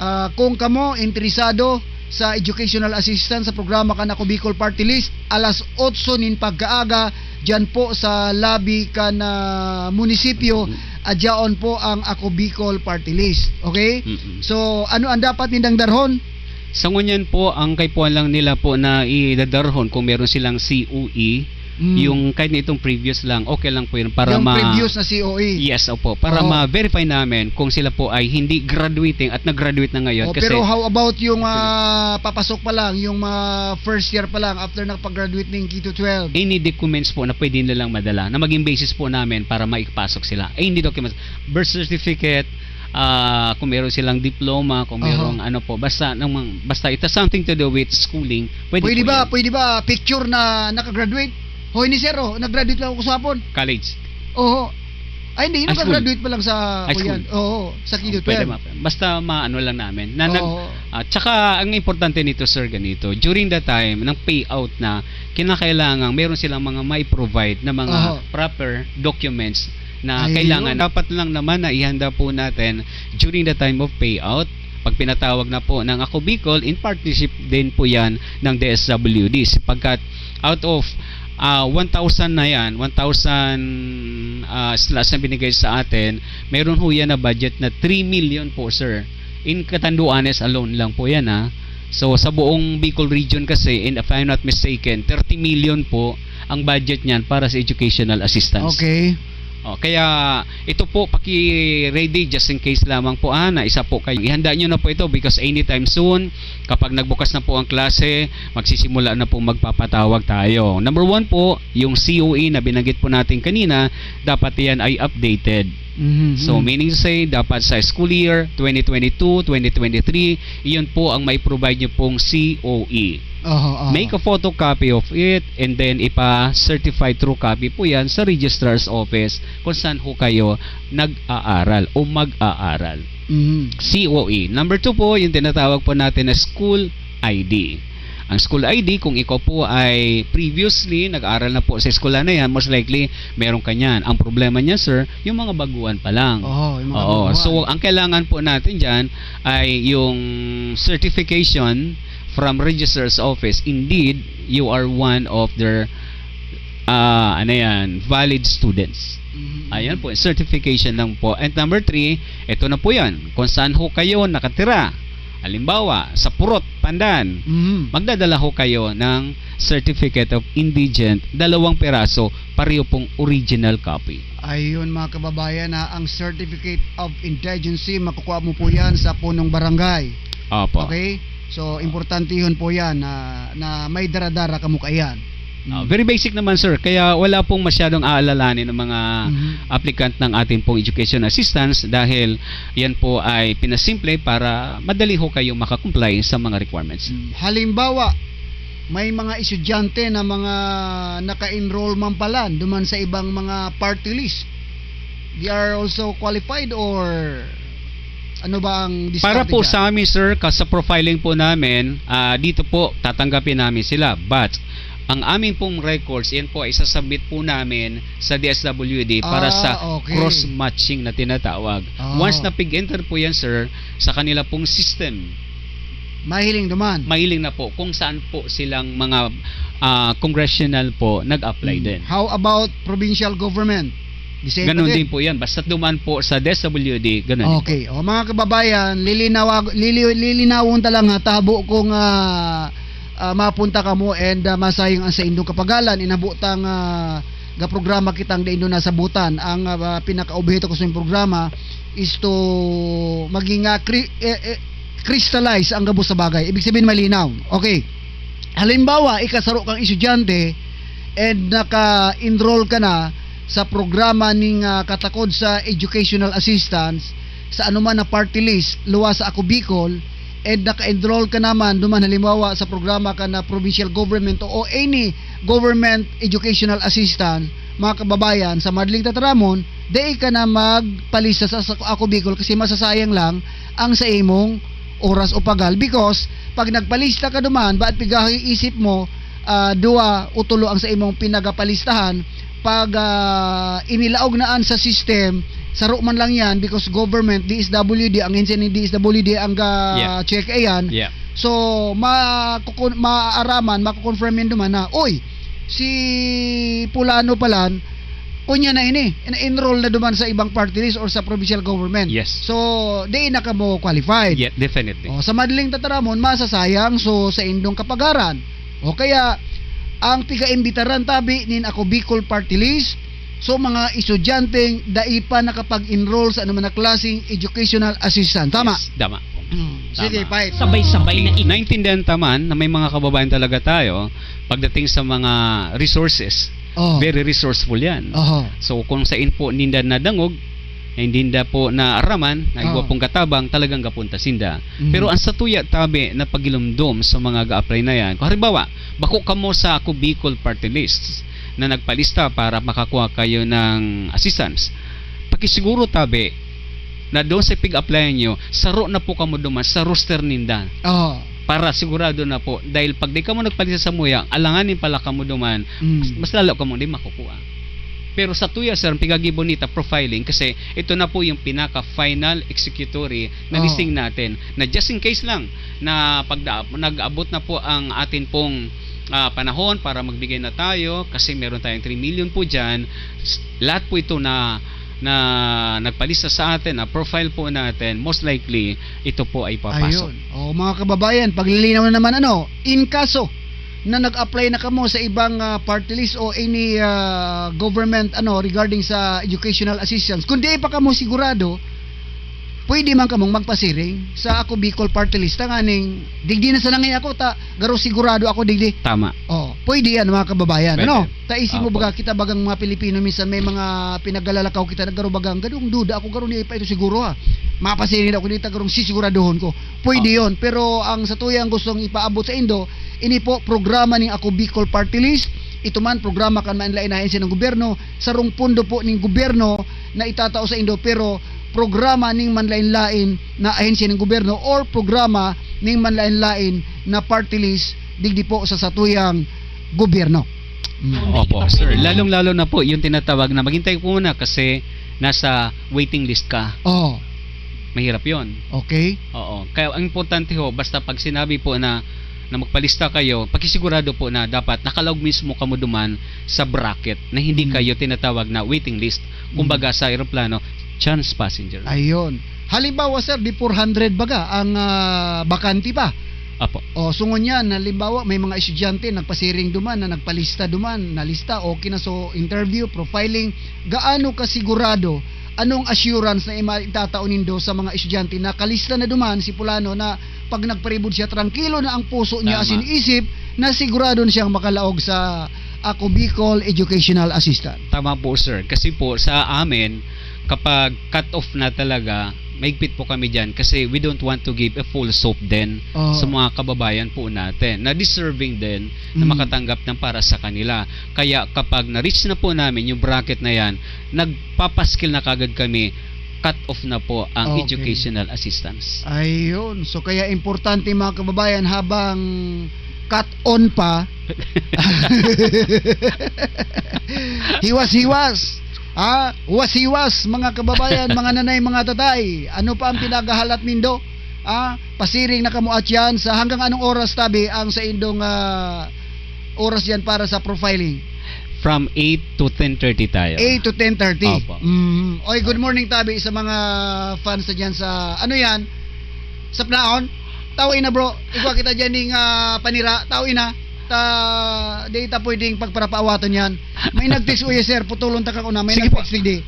ah, kung kamo interesado sa educational assistance sa programa kan Ako Bicol Party List, alas otso nin pagkaaga, diyan po sa lobby kan, ah, munisipyo, adyaon po ang Ako Bicol Party List. Okay? Mm-mm. So, ano ang dapat nindang darhon? Sa ngunyan po, ang kaipuhan lang nila po na idadarhon kung meron silang C O E, Mm. yung kahit na itong previous lang, okay lang po yun para Yung ma- previous na C O E. Yes, opo. Para Oo. ma-verify namin kung sila po ay hindi graduating at nag-graduate na ngayon. Oh, kasi pero how about yung, Sila ah, papasok pa lang, yung mga first year pa lang after nakapag-graduate ng K to twelve? Any documents po na pwede nilang madala na maging basis po namin para maipasok sila. Any documents, birth certificate, ah, kung meron silang diploma, kung Aha. merong ano po, basta nang mang-, basta it has something to do with schooling, pwede Pwede po ba, yan. pwede ba picture na nakagraduate? Hoy ni sir, oh, nag-graduate lang ako sa hapon. College. Oo. Ay, hindi, High school. nakagraduate pa lang sa, High kuya. school. Oo, sa K to twelve. Pwede ma-, basta maano lang namin. Na nag-, Oo. ah, tsaka ang importante nito, sir, ganito. During the time ng payout na kinakailangan, meron silang mga mai-provide na mga Oo. proper documents na Ayun. kailangan. Dapat lang naman na ihanda po natin during the time of payout. Pag pinatawag na po ng Ako Bicol, in partnership din po yan ng D S W D. Sapagkat out of, ah, one thousand na yan, one thousand, ah, slots na binigay sa atin, meron ho yan na budget na three million po, sir. In Catanduanes alone lang po yan, ha. So, sa buong Bicol region kasi, and if I'm not mistaken, thirty million po ang budget niyan para sa educational assistance. Okay. Oh, kaya ito po, paki-ready just in case lamang po, ah, na isa po kayo. Ihanda nyo na po ito because anytime soon, kapag nagbukas na po ang klase, magsisimula na po magpapatawag tayo. Number one po, yung C O E na binanggit po natin kanina, dapat yan ay updated. Mhm. So, meaning to say, dapat sa school year twenty twenty-two, twenty twenty-three, iyon po ang mai-provide nyo pong C O E. Oho, oho. Make a photocopy of it and then ipa-certify through copy po yan sa registrar's office kung saan ho kayo nag-aaral o mag-aaral. Mhm. C O E. Number two po, yung tinatawag po natin na school I D. Ang school I D, kung ikaw po ay previously nag-aral na po sa eskwela na yan, most likely, meron ka niyan. Ang problema niyan, sir, yung mga baguhan pa lang. Oo, yung mga Oo. baguhan. So, ang kailangan po natin dyan ay yung certification from registrar's office. Indeed, you are one of their, ah, ano yan, valid students. Mhm. Ayan po, certification lang po. And number three, ito na po yan. Kung saan ho kayo nakatira. Halimbawa, sa Purot, Pandan, Mhm. magdadala ho kayo ng Certificate of Indigent, dalawang peraso, pareho pong original copy. Ayun, mga kababayan, ha, ang Certificate of Indigency, makukuha mo po yan sa punong barangay. Opo. Okay? So, importante yun po yan na, na may dara-dara kamo kaiyan. Ah, Mm. very basic naman, sir. Kaya wala pong masyadong aalalahanin ng mga Mhm. applicant ng ating pong education assistance dahil yan po ay pinasimple para madali ho kayo makakomply sa mga requirements. Mm. Halimbawa, may mga estudyante na mga naka-enroll man pala duman sa ibang mga party list. They are also qualified or ano ba ang Para diskarte po dyan? sa amin, sir, ka-, sa profiling po namin, ah, dito po tatanggapin namin sila. But ang amin pong records, yan po ay isasubmit po namin sa D S W D para Ah, sa okay. cross-matching na tinatawag. Ah. Once na pig-enter po yan, sir, sa kanila pong system, Mahiling duman. mahiling na po kung saan po silang mga, ah, congressional po nag-apply Hmm. din. How about provincial government? The same Ganun din. din po yan. Basta duman po sa D S W D, ganun din po. Okay. O, mga kababayan, lilinawa-, lili-, lilinawon ta lang ha, tabo kung, ah, ah, mapunta kamo and, ah, masayang ang saindong kapagalan. Inabot tang, ah, ga programa kitang daindo nasabutan. Ang, ah, pinaka-obheto ko sa programa is to maging, ah, cri-, eh, eh, crystallize ang gabos sa bagay. Ibig sabihin, malinaw. Okay. Halimbawa, ika saro kang estudyante and naka-enroll ka na sa programa ning, ah, katakod sa educational assistance sa anuman na party list, luwas sa Ako Bicol, and naka-enroll ka naman duman, halimbawa, sa programa kan provincial government o any government educational assistance, mga kababayan, sa madaling tataramon, dai ka na magpalista sa, sa Ako Bicol kasi masasayang lang ang sa imong oras o pagal. Because, pag nagpalista ka duman, ba't pigahi isip mo, ah, duwa o tulo ang sa imong pinagapalistahan, pag, ah, inilaog na an sa system, saro man lang yan, because government, D S W D, ang ahensya ni D S W D ang ga-, Yeah. check, ayan. Yeah. So, makukun-, maaaraman, makukonfirm yan duman na, "Uy, si Pulano palan, unya na ini, na-enroll na duman sa ibang party list or sa provincial government." Yes. So, di na kamo qualified. Yeah, definitely. O, sa madaling tataramon, masasayang so sa indong kapagaran. O kaya, ang pigaimbitaran tabi nin Ako Bicol Party List, so mga estudyanteng dai pa nakapag-enroll sa anuman na klaseng educational assistance. Tama? Yes, tama. Mm. Sige, Tama. Pait. Sabay-sabay na Okay. i- Naintindihan ta man na may mga kababayan talaga tayo pagdating sa mga resources. Oh. Very resourceful yan. Oho. So, kung sa info ninda nadangog, na hindi ninda po naaraman, na igwa Oh. pong katabang, talagang gapunta sinda. Mm. Pero ang satuya tabi na pagilumdom sa mga ga-apply na yan, kung halimbawa, bako kamo sa Ako Bicol Party List na nagpalista para makakuha kayo ng assistance, pakisiguro tabi na doon sa pig-applyan nyo, saro na po kamo duman sa roster ninda. Oo. Para sigurado na po, dahil pag di kamo nagpalista sa muya, alanganin pala kamo duman, Mm. mas, mas lalo kamo di makukuha. Pero satuya, sir, ang pigagibon nita, profiling, kasi ito na po yung pinaka-final executory na Oo. listing natin, na just in case lang na pag nag-abot na po ang atin pong, ah, panahon para magbigay na tayo, kasi meron tayong three million po dyan, s-, lahat po ito na, na nagpalista sa atin, na profile po natin, most likely, ito po ay papasok. Ayun. O, mga kababayan, paglilinaw na naman, ano, in kaso na nag-apply na kamo sa ibang, ah, party list o any, ah, government, ano, regarding sa educational assistance, kung di pa kamo sigurado, pwede man kamong magpasiring sa Ako Bicol Party List, tanganing digdi na sana ngayon ako, ta, garo sigurado ako digdi. Tama. Oh, pwede yan, mga kababayan, Pwede. ano? Ta isip mo Apo. baga, kita bagang mga Pilipino, minsan may mga pinaglalakaw kita na garo bagang, "Gadong duda ako, garo ni pa ito siguro, ha. Mapasiring ako dito, garong sisiguraduhon ko." Pwede Oo. yon. Pero ang sa tuyang gustong ipaabot sa indo, ini po programa ning Ako Bicol Party List. Ito man, programa kan main lain na ahensya ng gobyerno, sarong pondo po ning gobyerno na itatao sa indo, pero programa ning manlain-lain na ahensya ng gobyerno or programa ning manlain-lain na party list digdi po sa satuyang gobyerno. Mm. Opo, sir. Lalong-lalo na po yung tinatawag na maghintay po muna kasi nasa waiting list ka. Oo. Mahirap yon. Okay. Oo. Kaya ang importante ho, basta pag sinabi po na, na magpalista kayo, pakisigurado po na dapat nakalaog mismo kamo duman sa bracket na hindi Mm. kayo tinatawag na waiting list. Kumbaga Mm. sa eroplano, chance passenger. Ayun. Halimbawa, sir, di four hundred baga ang, ah, bakante pa. Apo. O, so ngunyan, halimbawa, may mga estudyante nagpasiring duman na nagpalista duman, nalista, okay na, so interview, profiling, gaano kasigurado, anong assurance na ima-, itatao nindo sa mga estudyante na kalista na duman si Pulano na pag nagparibod siya, trangkilo na ang puso niya, Tama. asin isip, na sigurado na siyang makalaog sa Ako Bicol Educational Assistant? Tama po, sir. Kasi po, sa amin, kapag cut off na talaga, mahigpit po kami diyan kasi we don't want to give a false hope din Oo. sa mga kababayan po natin na deserving din na Mm. makatanggap ng para sa kanila. Kaya kapag na-reach na po namin yung bracket na yan, nagpapaskil na kagad kami, cut off na po ang Okay. educational assistance. Ayun. So, kaya importante, mga kababayan, habang cut on pa, hiwas-hiwas. Ah, huwas-hiwas, mga kababayan, mga nanay, mga tatay. Ano pa ang pinaghahalat nindo? Ah, pasiring na kamo at yan. Sa hanggang anong oras, tabi, ang sa indong, ah, oras yan para sa profiling? From eight to ten thirty tayo. Eight to ten thirty. Opo. Mm. Oy, good morning, tabi, sa mga fans na dyan sa, ano yan? Sa Plaon? Tao ina, bro. Igwa kita dyan ning, ah, panira. Tao ina. Ta, di ta pwedeng pagparapaawaton yan. May nag-text, "Uy, sir, putulon ta kang una." May Sige po. nag-text, digdi.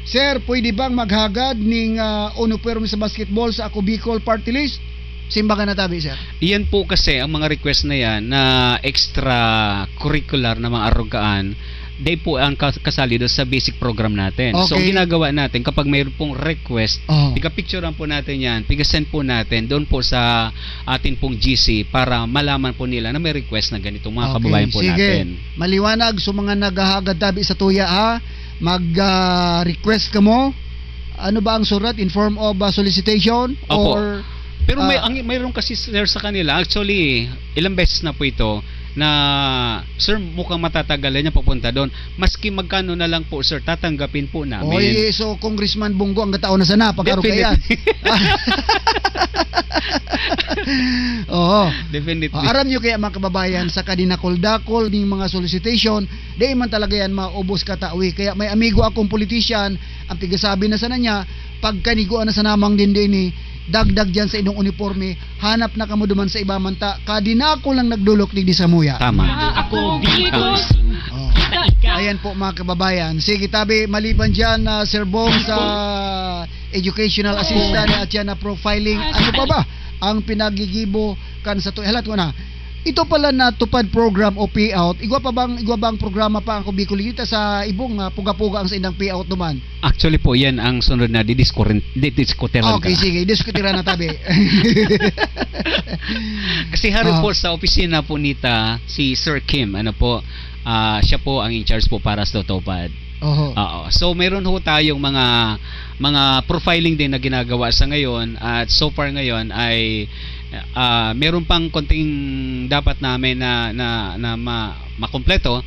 "Sir, pwede bang maghagad ning, ah, uniforme sa basketball sa Ako Bicol Party List?" Simbagan na tabi, sir. Iyan po kasi, ang mga request na yan na extracurricular na mga arugaan, they po ang kas-, kasali doon sa basic program natin. So, ang Okay. ginagawa natin, kapag mayroon pong request, Oh. piga-picturean po natin yan, piga-send po natin doon po sa atin pong G C para malaman po nila na may request na ganitong mga Okay, kababayan po sige. natin. Maliwanag, so mga naghahagad tabi sa tuya, ha? Mag, ah, request kamo. Ano ba ang surat? In form of, ah, solicitation? Opo. Or, Pero may, ah, ang, mayroon kasi, sir, sa kanila, actually, ilang beses na po ito, na, "Sir, mukhang matatagalan niya papunta doon." Maski magkano na lang po, sir, tatanggapin po namin. Oy, so Congressman Bong Go ang katao na sana, pagkaro kaya. Definitely. Oo. Definitely. Ah, aram nyo kaya, mga kababayan, sa kadinakol-dakol ning mga solicitation, di man talaga yan maubos katawi. Kaya may amigo akong politician, ang pigasabi na sana niya, "Pagkaniguan na sa namang dindini, dagdag dyan sa inyong uniforme, hanap na kamo duman sa iba man ta, kadinakol lang nagdolok digdi samuya." Tama. Ako, Bicol. Oh. Ayan po, mga kababayan. Sige, tabi, maliban dyan, ah, Sir Bong, sa educational assistant at yan na profiling, ano pa ba ang pinagigibo kan sa tu-, halat ko na. Ito pala na tupad program o payout, igwa pa bang, igwa bang programa pa ang Kubikol dito sa ibong, ah, puga-puga ang sa indang payout duman? Actually po, yan ang sunod na didiskuren-, didiskuteran Okay, ka. Sige, diskutiran na, tabi. Kasi hari Ah. po sa opisina po nita, si Sir Kim, ano po, ah, siya po ang in charge po para sa Tupad. Oho. Oo. So, meron ho tayong mga, mga profiling din na ginagawa sa ngayon, at so far ngayon ay, ah, meron pang konting dapat namin na, na, na ma-, makompleto.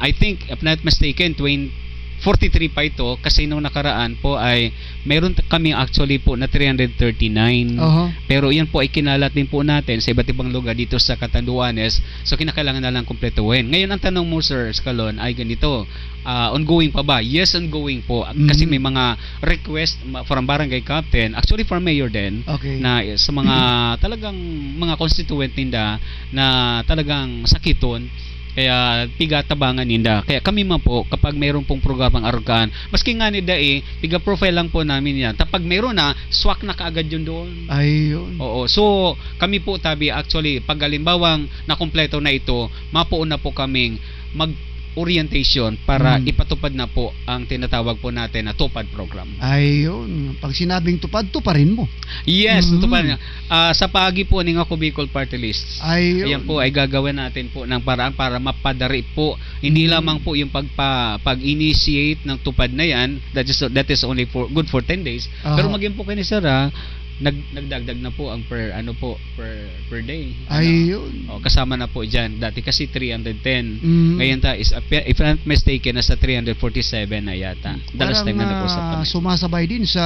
I think, if not mistaken, twenty, forty-three pa ito, kasi nung nakaraan po ay meron t-, kami actually po na three hundred thirty-nine. Oho. Pero yan po ay kinalat din po natin sa iba't ibang lugar dito sa Catanduanes. So, kinakailangan na lang kumpletuhin. Ngayon, ang tanong mo, Sir Escalon, ay ganito. Ah, ongoing pa ba? Yes, ongoing po. Kasi Mhm. may mga request ma-, from barangay captain, actually from mayor din, Okay. na sa mga talagang mga constituent ninda na talagang sakiton, kaya pigatabangan ninda. Kaya kami man po, kapag mayroon pong programang arugan, maski nga ni dai, piga-profile lang po namin yan. Tapag mayroon na, swak na kaagad yun doon. Ayun. Oo. So, kami po, tabi, actually, pag halimbawang nakompleto na ito, mapuon na po kaming mag-orientation para Mm. ipatupad na po ang tinatawag po natin na tupad program. Ayun. Pag sinabing tupad, tuparin mo. Yes, Mm. tupad na. Ah, sa paagi po ning Ako Bicol Party List, Ayun. ayan po, ay gagawin natin po ng paraan para mapadali po. Hindi Mm. lamang po yung pagpa-, pag-initiate ng tupad na yan, that is, that is only for, good for ten days. Aha. Pero maging po kayo ni Sir, ah, nag-, nagdagdag na po ang per, ano po, per, per day. Ano? Ayun. Oh, kasama na po dyan. Dati kasi three hundred ten. Mm. Ngayon ta, is, if I'm not mistaken, nasa three hundred forty-seven na yata. The last Parang, time na nag-usap ah, kami. Sumasabay din sa,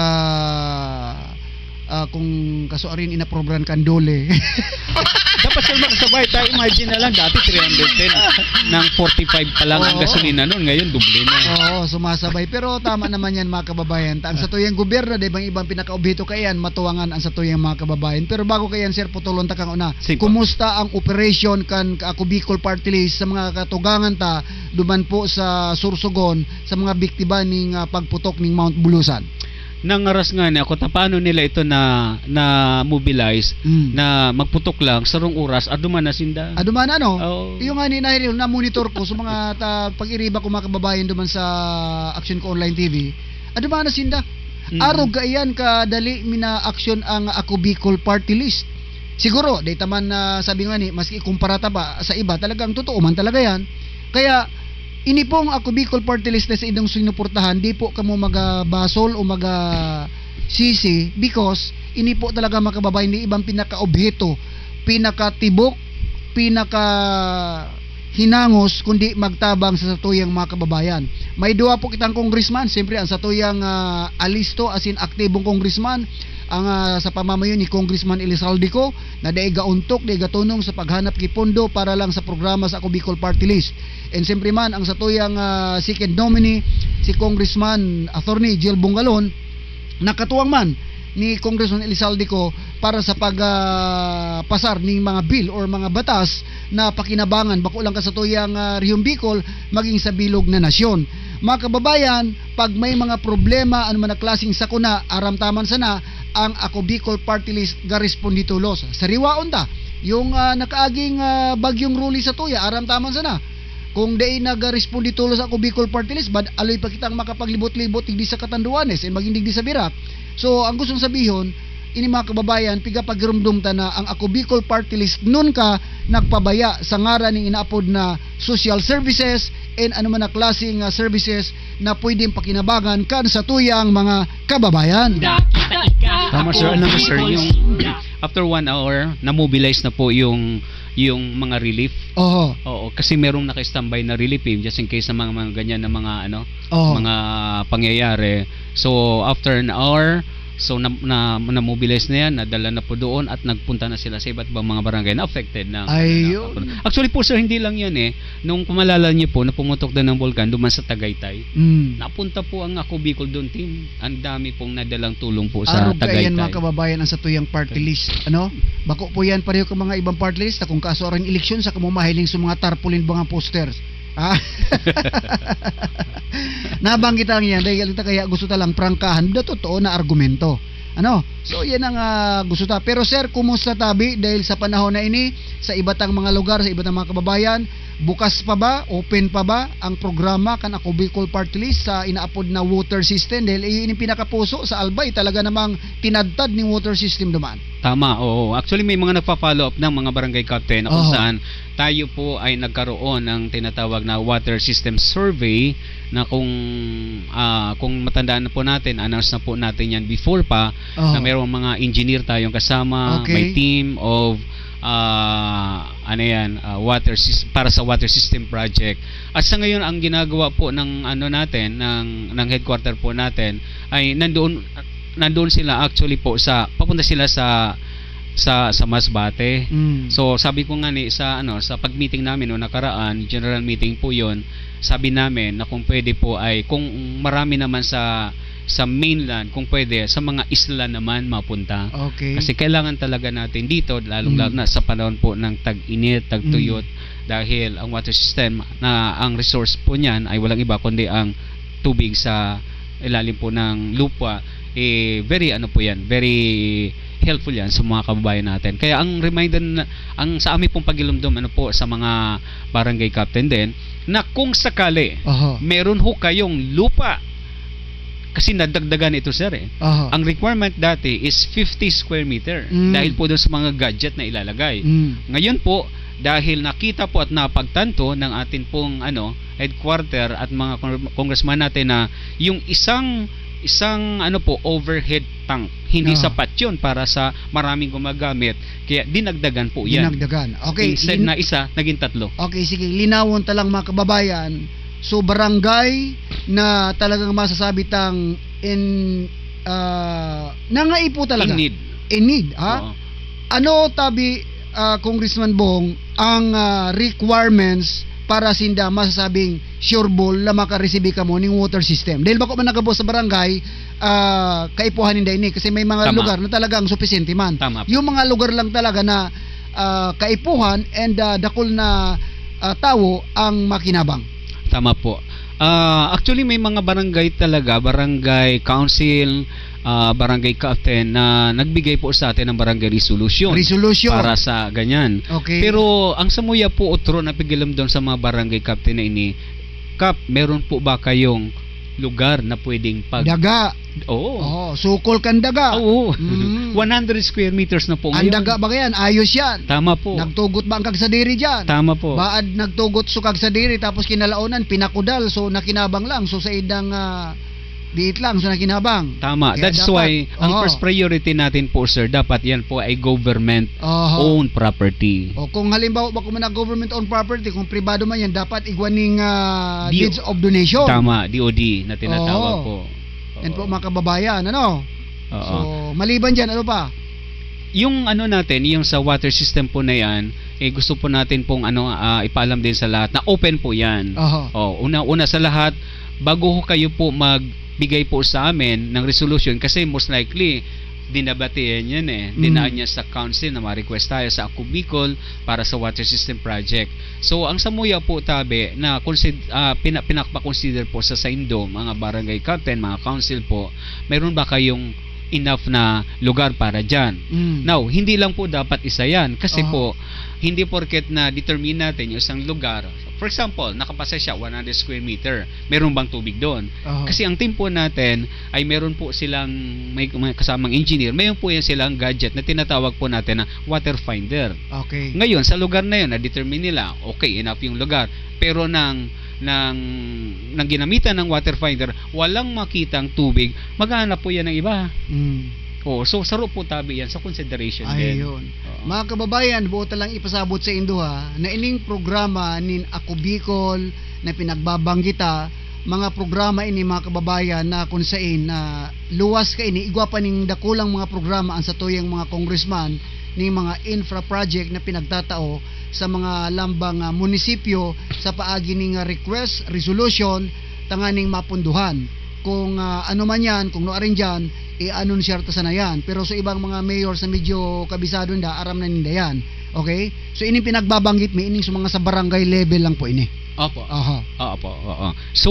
ah, kung kasuarin inaprobran kan dole. Dapat, sir, makasabay tayo. Imagine na lang, dati three hundred ten. Nang forty-five pa lang ang Oo. gasolina nun. Ngayon, doble na. Oo, sumasabay. Pero tama naman yan, mga kababayan. Ta-, ang satuyang gobyerno, di ba, ibang pinakaobheto kaiyan, matuwangan ang satuyang mga kababayan. Pero bago kaiyan, sir, putulon ta kang una. Sige po. Kumusta ang operation kan Ako Bicol Party List sa mga katugangan ta duman po sa Sorsogon, sa mga biktima ning, ah, pagputok ning Mount Bulusan? Nangaras nga ni ako, ta paano nila ito na, na mobilize, Mm. na magputok lang, sarong oras, aduman na sinda. Aduman na, no? Oo. Yung nga ni Nahiril, na-monitor ko sa mga ta-, pag-iriba ko, mga kababayan, duman sa Action Ko Online T V. Aduman na sinda. Mm. Arog kaiyan kadali mina-action ang Ako Bicol Party List. Siguro, di ta man na sabi nga ni, maski ikumpara ta pa sa iba, talagang totoo man talaga yan. Kaya, ini pong Ako Bicol Party List na sa inyong sinuportahan, di po kamo magabasol o magasisi because ini po talaga, mga kababayan, ni ibang pinakaobheto, pinakatibok, pinaka hinangos kundi magtabang sa satuyang mga kababayan. May duwa po kitang congressman, siyempre ang satuyang, ah, alisto asin aktibong congressman, ang, ah, sa pamamayo ni Congressman Elizalde Co, na dai gaontok, dai gatunong sa paghanap ki pondo para lang sa programa sa Ako Bicol Party List. And siyempre man, ang satuyang, ah, second nominee, si Congressman Attorney Jel Bongalon, nakatuwang man ni Congressman Elizalde Co para sa pag, ah, pasar ning mga bill or mga batas na pakinabangan, bako lang ka sa tuyang, ah, Rehiyong Bicol, maging sa bilog na nasyon. Mga kababayan, pag may mga problema, ano man na klaseng sakuna, aram ta man sana, ang Ako Bicol Party List garespondi tolos. Sariwaon ta, yung, ah, nakaaging, ah, Bagyong Rolly sa tuya, aram ta man sana. Kung dai nagaresponde tolos sa Ako Bicol Party List, bad aloy pa kitang makapaglibot-libot digdi sa Catanduanes and magin digdi sa Virac. So, ang gustong sabihon, ini mga kababayan, piga pagirumdom ta na ang Ako Bicol Party List nun ka nagpabaya sa ngaran ning inaapod na social services and ano man na klaseng, ah, services na pwedeng pakinabangan kan sa tuyang mga kababayan. Tama, sir. Alam mo, sir, yung after one hour, na-mobilize na po yung yung mga relief. Oho. Oo, kasi merong naka-standby na relief, eh, just in case sa mga, mga ganyan na mga, ano, Oho. mga pangyayari. So, after an hour, so na, na, na-mobilize na yan, nadala na po doon at nagpunta na sila sa iba't ibang mga barangay na affected ng Ayun. ng- Actually po, sir, hindi lang yan, eh. Nung kumalala niyo po na pumutok din ng bulkan duman sa Tagaytay, Mm. napunta po ang Ako Bicol doon, team. Ang dami pong nadalang tulong po sa Arog kaiyan, Tagaytay. Mga kababayan, ang satuyang party list, ano? Bako po yan, pareho ka mga ibang party list, na kung kaso aring eleksyon, sa kamo mahiling sa mga tarpaulin, mga posters. Ah? Nabanggit lang yan, dahil ito kaya gusto talang prangkahan, da totoo na argumento. Ano? So, yan ang ah, gusto ta. Pero sir, kumusta tabi dahil sa panahon na ini, sa iba tang mga lugar, sa iba tang mga kababayan, bukas pa ba, open pa ba ang programa kan Ako Bicol Party List sa inaapod na water system? Dahil iyon yung pinakapuso sa Albay, talaga namang tinadtad ning water system duman. Tama, oo. Actually, may mga nagpa-follow up ng mga barangay captain na kung Oho. saan tayo po ay nagkaroon ng tinatawag na water system survey na kung, ah, kung matandaan na po natin, announce na po natin yan before pa, Oho. na mayroong mga engineer tayong kasama, Okay. may team of, ah, ano yan, ah, water sys-, para sa water system project. At sa ngayon, ang ginagawa po ng, ano natin, ng, ng headquarter po natin ay nandoon, nandoon sila actually po sa, papunta sila sa, sa, sa Masbate. Mm. So, sabi ko nga ni sa, ano, sa pag-meeting namin no nakaraan, general meeting po 'yon, sabi namin na kung pwede po ay, kung marami naman sa, sa mainland, kung pwede, sa mga isla naman mapunta. Okay. Kasi kailangan talaga natin dito, lalong Mm. lalo na sa panahon po ng tag-init, tagtuyot, dahil ang water system na ang resource po niyan ay walang iba kundi ang tubig sa ilalim po ng lupa, eh, very, ano po yan, very helpful yan sa mga kababayan natin. Kaya ang reminder na, ang sa amin pong pagilumdom, ano po, sa mga barangay captain din, na kung sakali, Oho. meron ho kayong lupa, kasi nadagdagan ito, sir, eh. Oho. Ang requirement dati is fifty square meter Mm. dahil po doon sa mga gadget na ilalagay. Mm. Ngayon po, dahil nakita po at napagtanto ng atin pong, ano, headquarter at mga con-, congressman natin na yung isang, isang, ano po, overhead tank, hindi Ah. sapat 'yun para sa maraming gumagamit, kaya dinagdagan po 'yan. Dinagdagan. Okay, Instead lin- na isa, naging tatlo. Okay, sige. Linawon ta lang, mga kababayan. So, barangay na talagang masasabi tang in, ah, nangaipo talaga. In need. In need, ha? Oo. Ano tabi, ah, Congressman Bong, ang, ah, requirements para sinda masasabing sure ball na makaresibi kamo ning water system? Dahil bako man nagabo sa barangay, ah, kaipuhan ninda ini kasi may mga Tama. lugar na talagang supisente man. Tama po. Yung mga lugar lang talaga na, ah, kaipuhan and, ah, dakul na, ah, tawo ang makinabang. Tama po. Ah, actually, may mga barangay talaga, barangay council, ah, barangay captain na nagbigay po sa atin ng barangay resolution Resolution. para sa ganyan. Okay. Pero ang samuya po, otro na pigilom doon sa mga barangay captain na ini, Kap, meron po ba kayong lugar na pwedeng pag- Daga. Oo. Oh, sukol kan daga. Oo. Mm. one hundred square meters na po Ang ngayon. Daga ba yan? Ayos yan. Tama po. Nagtugot ba ang kagsadiri dyan? Tama po. Baad nagtugot so kagsadiri tapos kinalaonan, pinakudal. So, nakinabang lang. So, sa idang ah, diit lang. So, nakinabang. Tama. Kaya That's dapat, why ang oo. first priority natin po, sir, dapat yan po ay government Oho. owned property. O kung halimbawa ba kung na government owned property, kung pribado man yan, dapat igwa ning ah, D O. deeds of donation. Tama, D O D na tinatawag Oo. po. Yan po, Oo. Mga kababayan, ano? Oo. So, maliban dyan, ano pa? Yung ano natin, yung sa water system po na yan, eh, gusto po natin pong ano, ah, ipaalam din sa lahat na open po yan. Oho. Oh, una, una sa lahat, bago ho kayo po magbigay po sa amin ng resolution, kasi most likely, dinabatihan yan eh. Mm. Dinaan niya sa council na ma-request tayo sa Ako Bicol para sa water system project. So, ang samuya po, tabi, na consid-, ah, pina-, pinakpa-consider po sa saindo, mga barangay captain, mga council po, meron ba kayong enough na lugar para dyan? Mm. Now, hindi lang po dapat isa yan. Kasi Aha. po, hindi porket na determine natin yung isang lugar. For example, nakapasa siya one hundred square meter. Meron bang tubig doon? Aha. Kasi ang team po natin ay meron po silang may, may kasamang engineer. Meron po yan silang gadget na tinatawag po natin na water finder. Okay. Ngayon, sa lugar na yun, na-determine nila, okay, enough yung lugar. Pero nang, nang, nang ginamitan ng water finder, walang makitang tubig, maghahanap po yan ng iba. Mm. Oo, so saro po tabi yan sa consideration din. Ayun. Oo. Mga kababayan, buot na lang ipasabot sa indo, ha, na ining programa nin Ako Bicol na pinagbabanggita, mga programa ini, mga kababayan, na kung sain na luwas kaini, igwa pa ning dakulang mga programa ang satuyang mga congressman ning mga infra project na pinagtatao sa mga lambang, ah, munisipyo sa paagi ning, ah, request, resolution, tanganing mapunduhan. Kung, ah, ano man yan, kung nuarin dyan, i-anunsiyar ta sana yan. Pero sa ibang mga mayor sa medyo kabisado ninda, aram na ninda yan. Okay? So, ining pinagbabanggit mi, ining sa mga sa barangay level lang po ini. Opo. Aha. Opo, oo. So,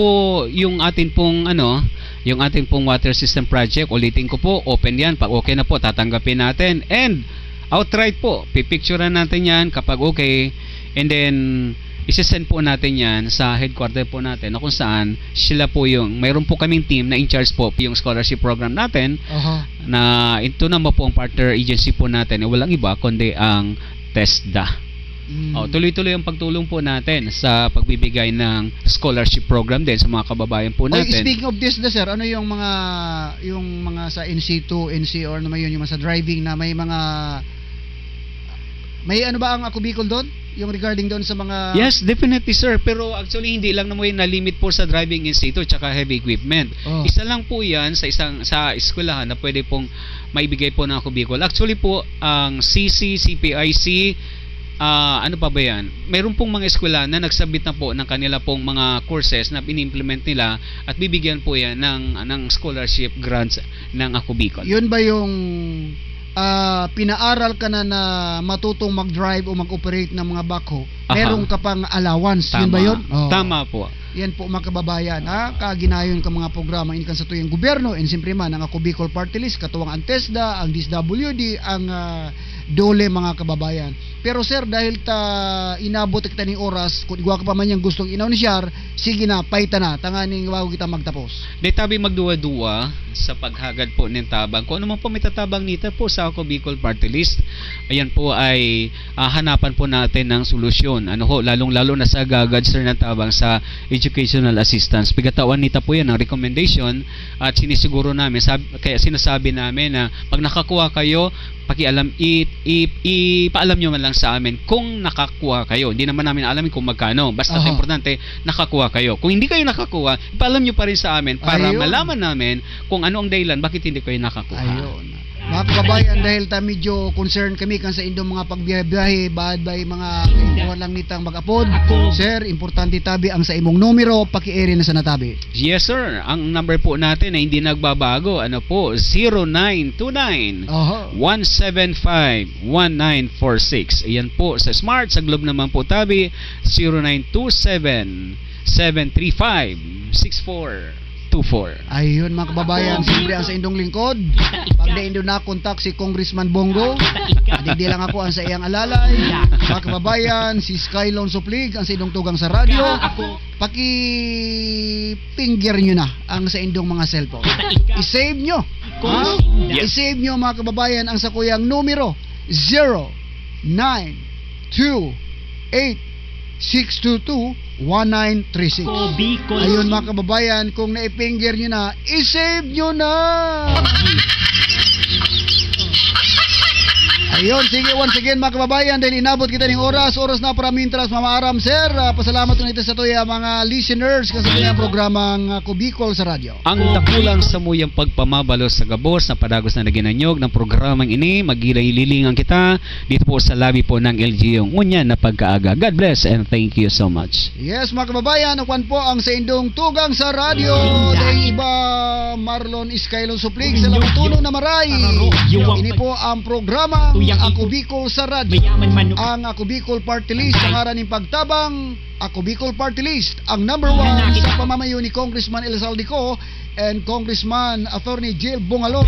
yung atin pong, ano, yung atin pong water system project, ulitin ko po, open yan. Pag okay na po, tatanggapin natin. And, outright po, pipicturean natin yan kapag okay. And then, isi-send po natin yan sa headquarter po natin na kung saan sila po yung, mayroon po kaming team na in charge po yung scholarship program natin Aha. na ito naman po ang partner agency po natin, eh, walang iba kundi ang TESDA. Mm. Oh, tuloy-tuloy ang pagtulong po natin sa pagbibigay ng scholarship program din sa mga kababayan po Oy, natin. Speaking of TESDA, sir, ano yung mga, yung mga sa N C two, N C R naman yun, yung mga sa driving na may mga, may ano ba ang Ako Bicol doon? Yung regarding doon sa mga Yes, definitely, sir. Pero actually, hindi lang naman yun na-limit po sa driving institute tsaka heavy equipment. Oh. Isa lang po yan sa isang, sa eskwelahan na pwede pong maibigay po ng Ako Bicol. Actually po, ang C C, C P I C, ah, ano pa ba yan? Meron pong mga eskwela na nag-submit na po ng kanila pong mga courses na ini-implement nila at bibigyan po yan ng, ng scholarship grants ng Ako Bicol. Yun ba yung, ah, pinaaral ka na na matutong mag-drive o mag-operate ng mga backhoe? Aha. Meron ka pang allowance, yun ba Tama. yun? Oo. Tama po. Yan po, mga kababayan, ha? Kaginayon ka mga programa, ini kan satuyang gobyerno, and siyempre man, ang Ako Bicol Party List, katuwang ang TESDA, ang D S W D, ang, ah, DOLE, mga kababayan. Pero sir, dahil ta inabot kita ning oras, kung igwa ka pa man yang gustong inanunsiyar, sige na, paita na, tanganing bago kita magtapos. Di tabi magduwa-duwa sa paghagad po nin tabang. Kung ano man po may tatabang nita po sa Ako Bicol Party List, ayan po ay, ah, hanapan po natin ng solusyon. Ano ho, lalong-lalo na sa gagad, sir, ng tabang sa educational assistance. Pigatawan nita po yan ang recommendation at sinisiguro namin, sab-, kaya sinasabi namin na pag nakakuha kayo, pakialam, i-, i-, ipaalam nyo man lang sa amin kung nakakuha kayo. Hindi naman namin alam kung magkano. Basta Aha. importante, nakakuha kayo. Kung hindi kayo nakakuha, ipaalam nyo pa rin sa amin para Ayun. malaman namin kung ano ang dahilan bakit hindi kayo nakakuha. Ayun. Mga kababayan, dahil ta medyo concern kami kan sa indong mga pagbiyahe-biyahe, baad bay mga kaipuhan lang nitang mag-apod. Sir, importante tabi ang sa imong numero, paki-ere na sa natabi. Yes, sir. Ang number po natin ay hindi nagbabago. Ano po? Zero nine two nine, Oho. one seven five, one nine four six. Ayan po, sa Smart, sa Globe naman po tabi, zero nine two seven, seven three five, six four two four. Ayun, mga kababayan, siyempre ang sa indong lingkod. Pag na indo na kontak si Congressman Bongo, hindi lang ako ang sa iyang alalay. Mga kababayan, si Skylon Suplig, ang sa indong tugang sa radyo. Paki-finger nyo na ang sa indong mga cellphone. I-save nyo. Ha? Yes. I-save nyo, mga kababayan, ang sakuyang numero, zero nine two eight six two two one nine three six. Ako, Bicol. Ayun, mga kababayan, kung naipinger nyo na, i-save nyo na! Ayun, sige, once again, mga kababayan, dahil inabot kita ning oras, oras na para mintras mamaaram, sir. Ah, pasalamat ko nito sa tuya, mga listeners, kasi sa programang, ah, Ako Bicol sa radyo. Ang dakulang samuyang pagpamabalos sa gabos na padagos na naging anyog ng programang ini, magililingan kita dito po sa labi po ng L G U. Ngunyan na pagkaaga. God bless and thank you so much. Yes, mga kababayan, kwan po ang sa indong tugang sa radyo. Dahil iba, Marlon Iskailon Suplig, sa Labutuno na Maray. Ini po ang programa Ako Bicol sa radyo. Ang Ako Bicol Party List, sa ngaran ng pagtabang, Ako Bicol Party List, ang number one sa pamamayo ni Congressman El Saldico and Congressman Attorney Jill Bungalon.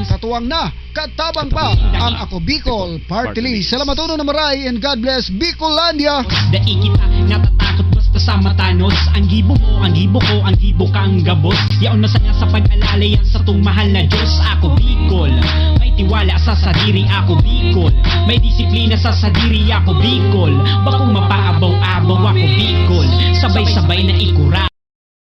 Katuwang na, katabang pa ang Ako Bicol Party List. Salamat uno na maray and God bless Bicolandia! Dai kita natatakot basta sa matanos. Ang gibo mo, ang gibo ko, ang gibo kang gabos. Yaon na sana sa pag-alalay ang satong mahal na Diyos. Ako Bicol, may tiwala sa sadiri. Ako Bicol, may disiplina sa sadiri. Ako Bicol, bakong mapaabaw-abaw. Ako Bicol, sabay-sabay na ikura.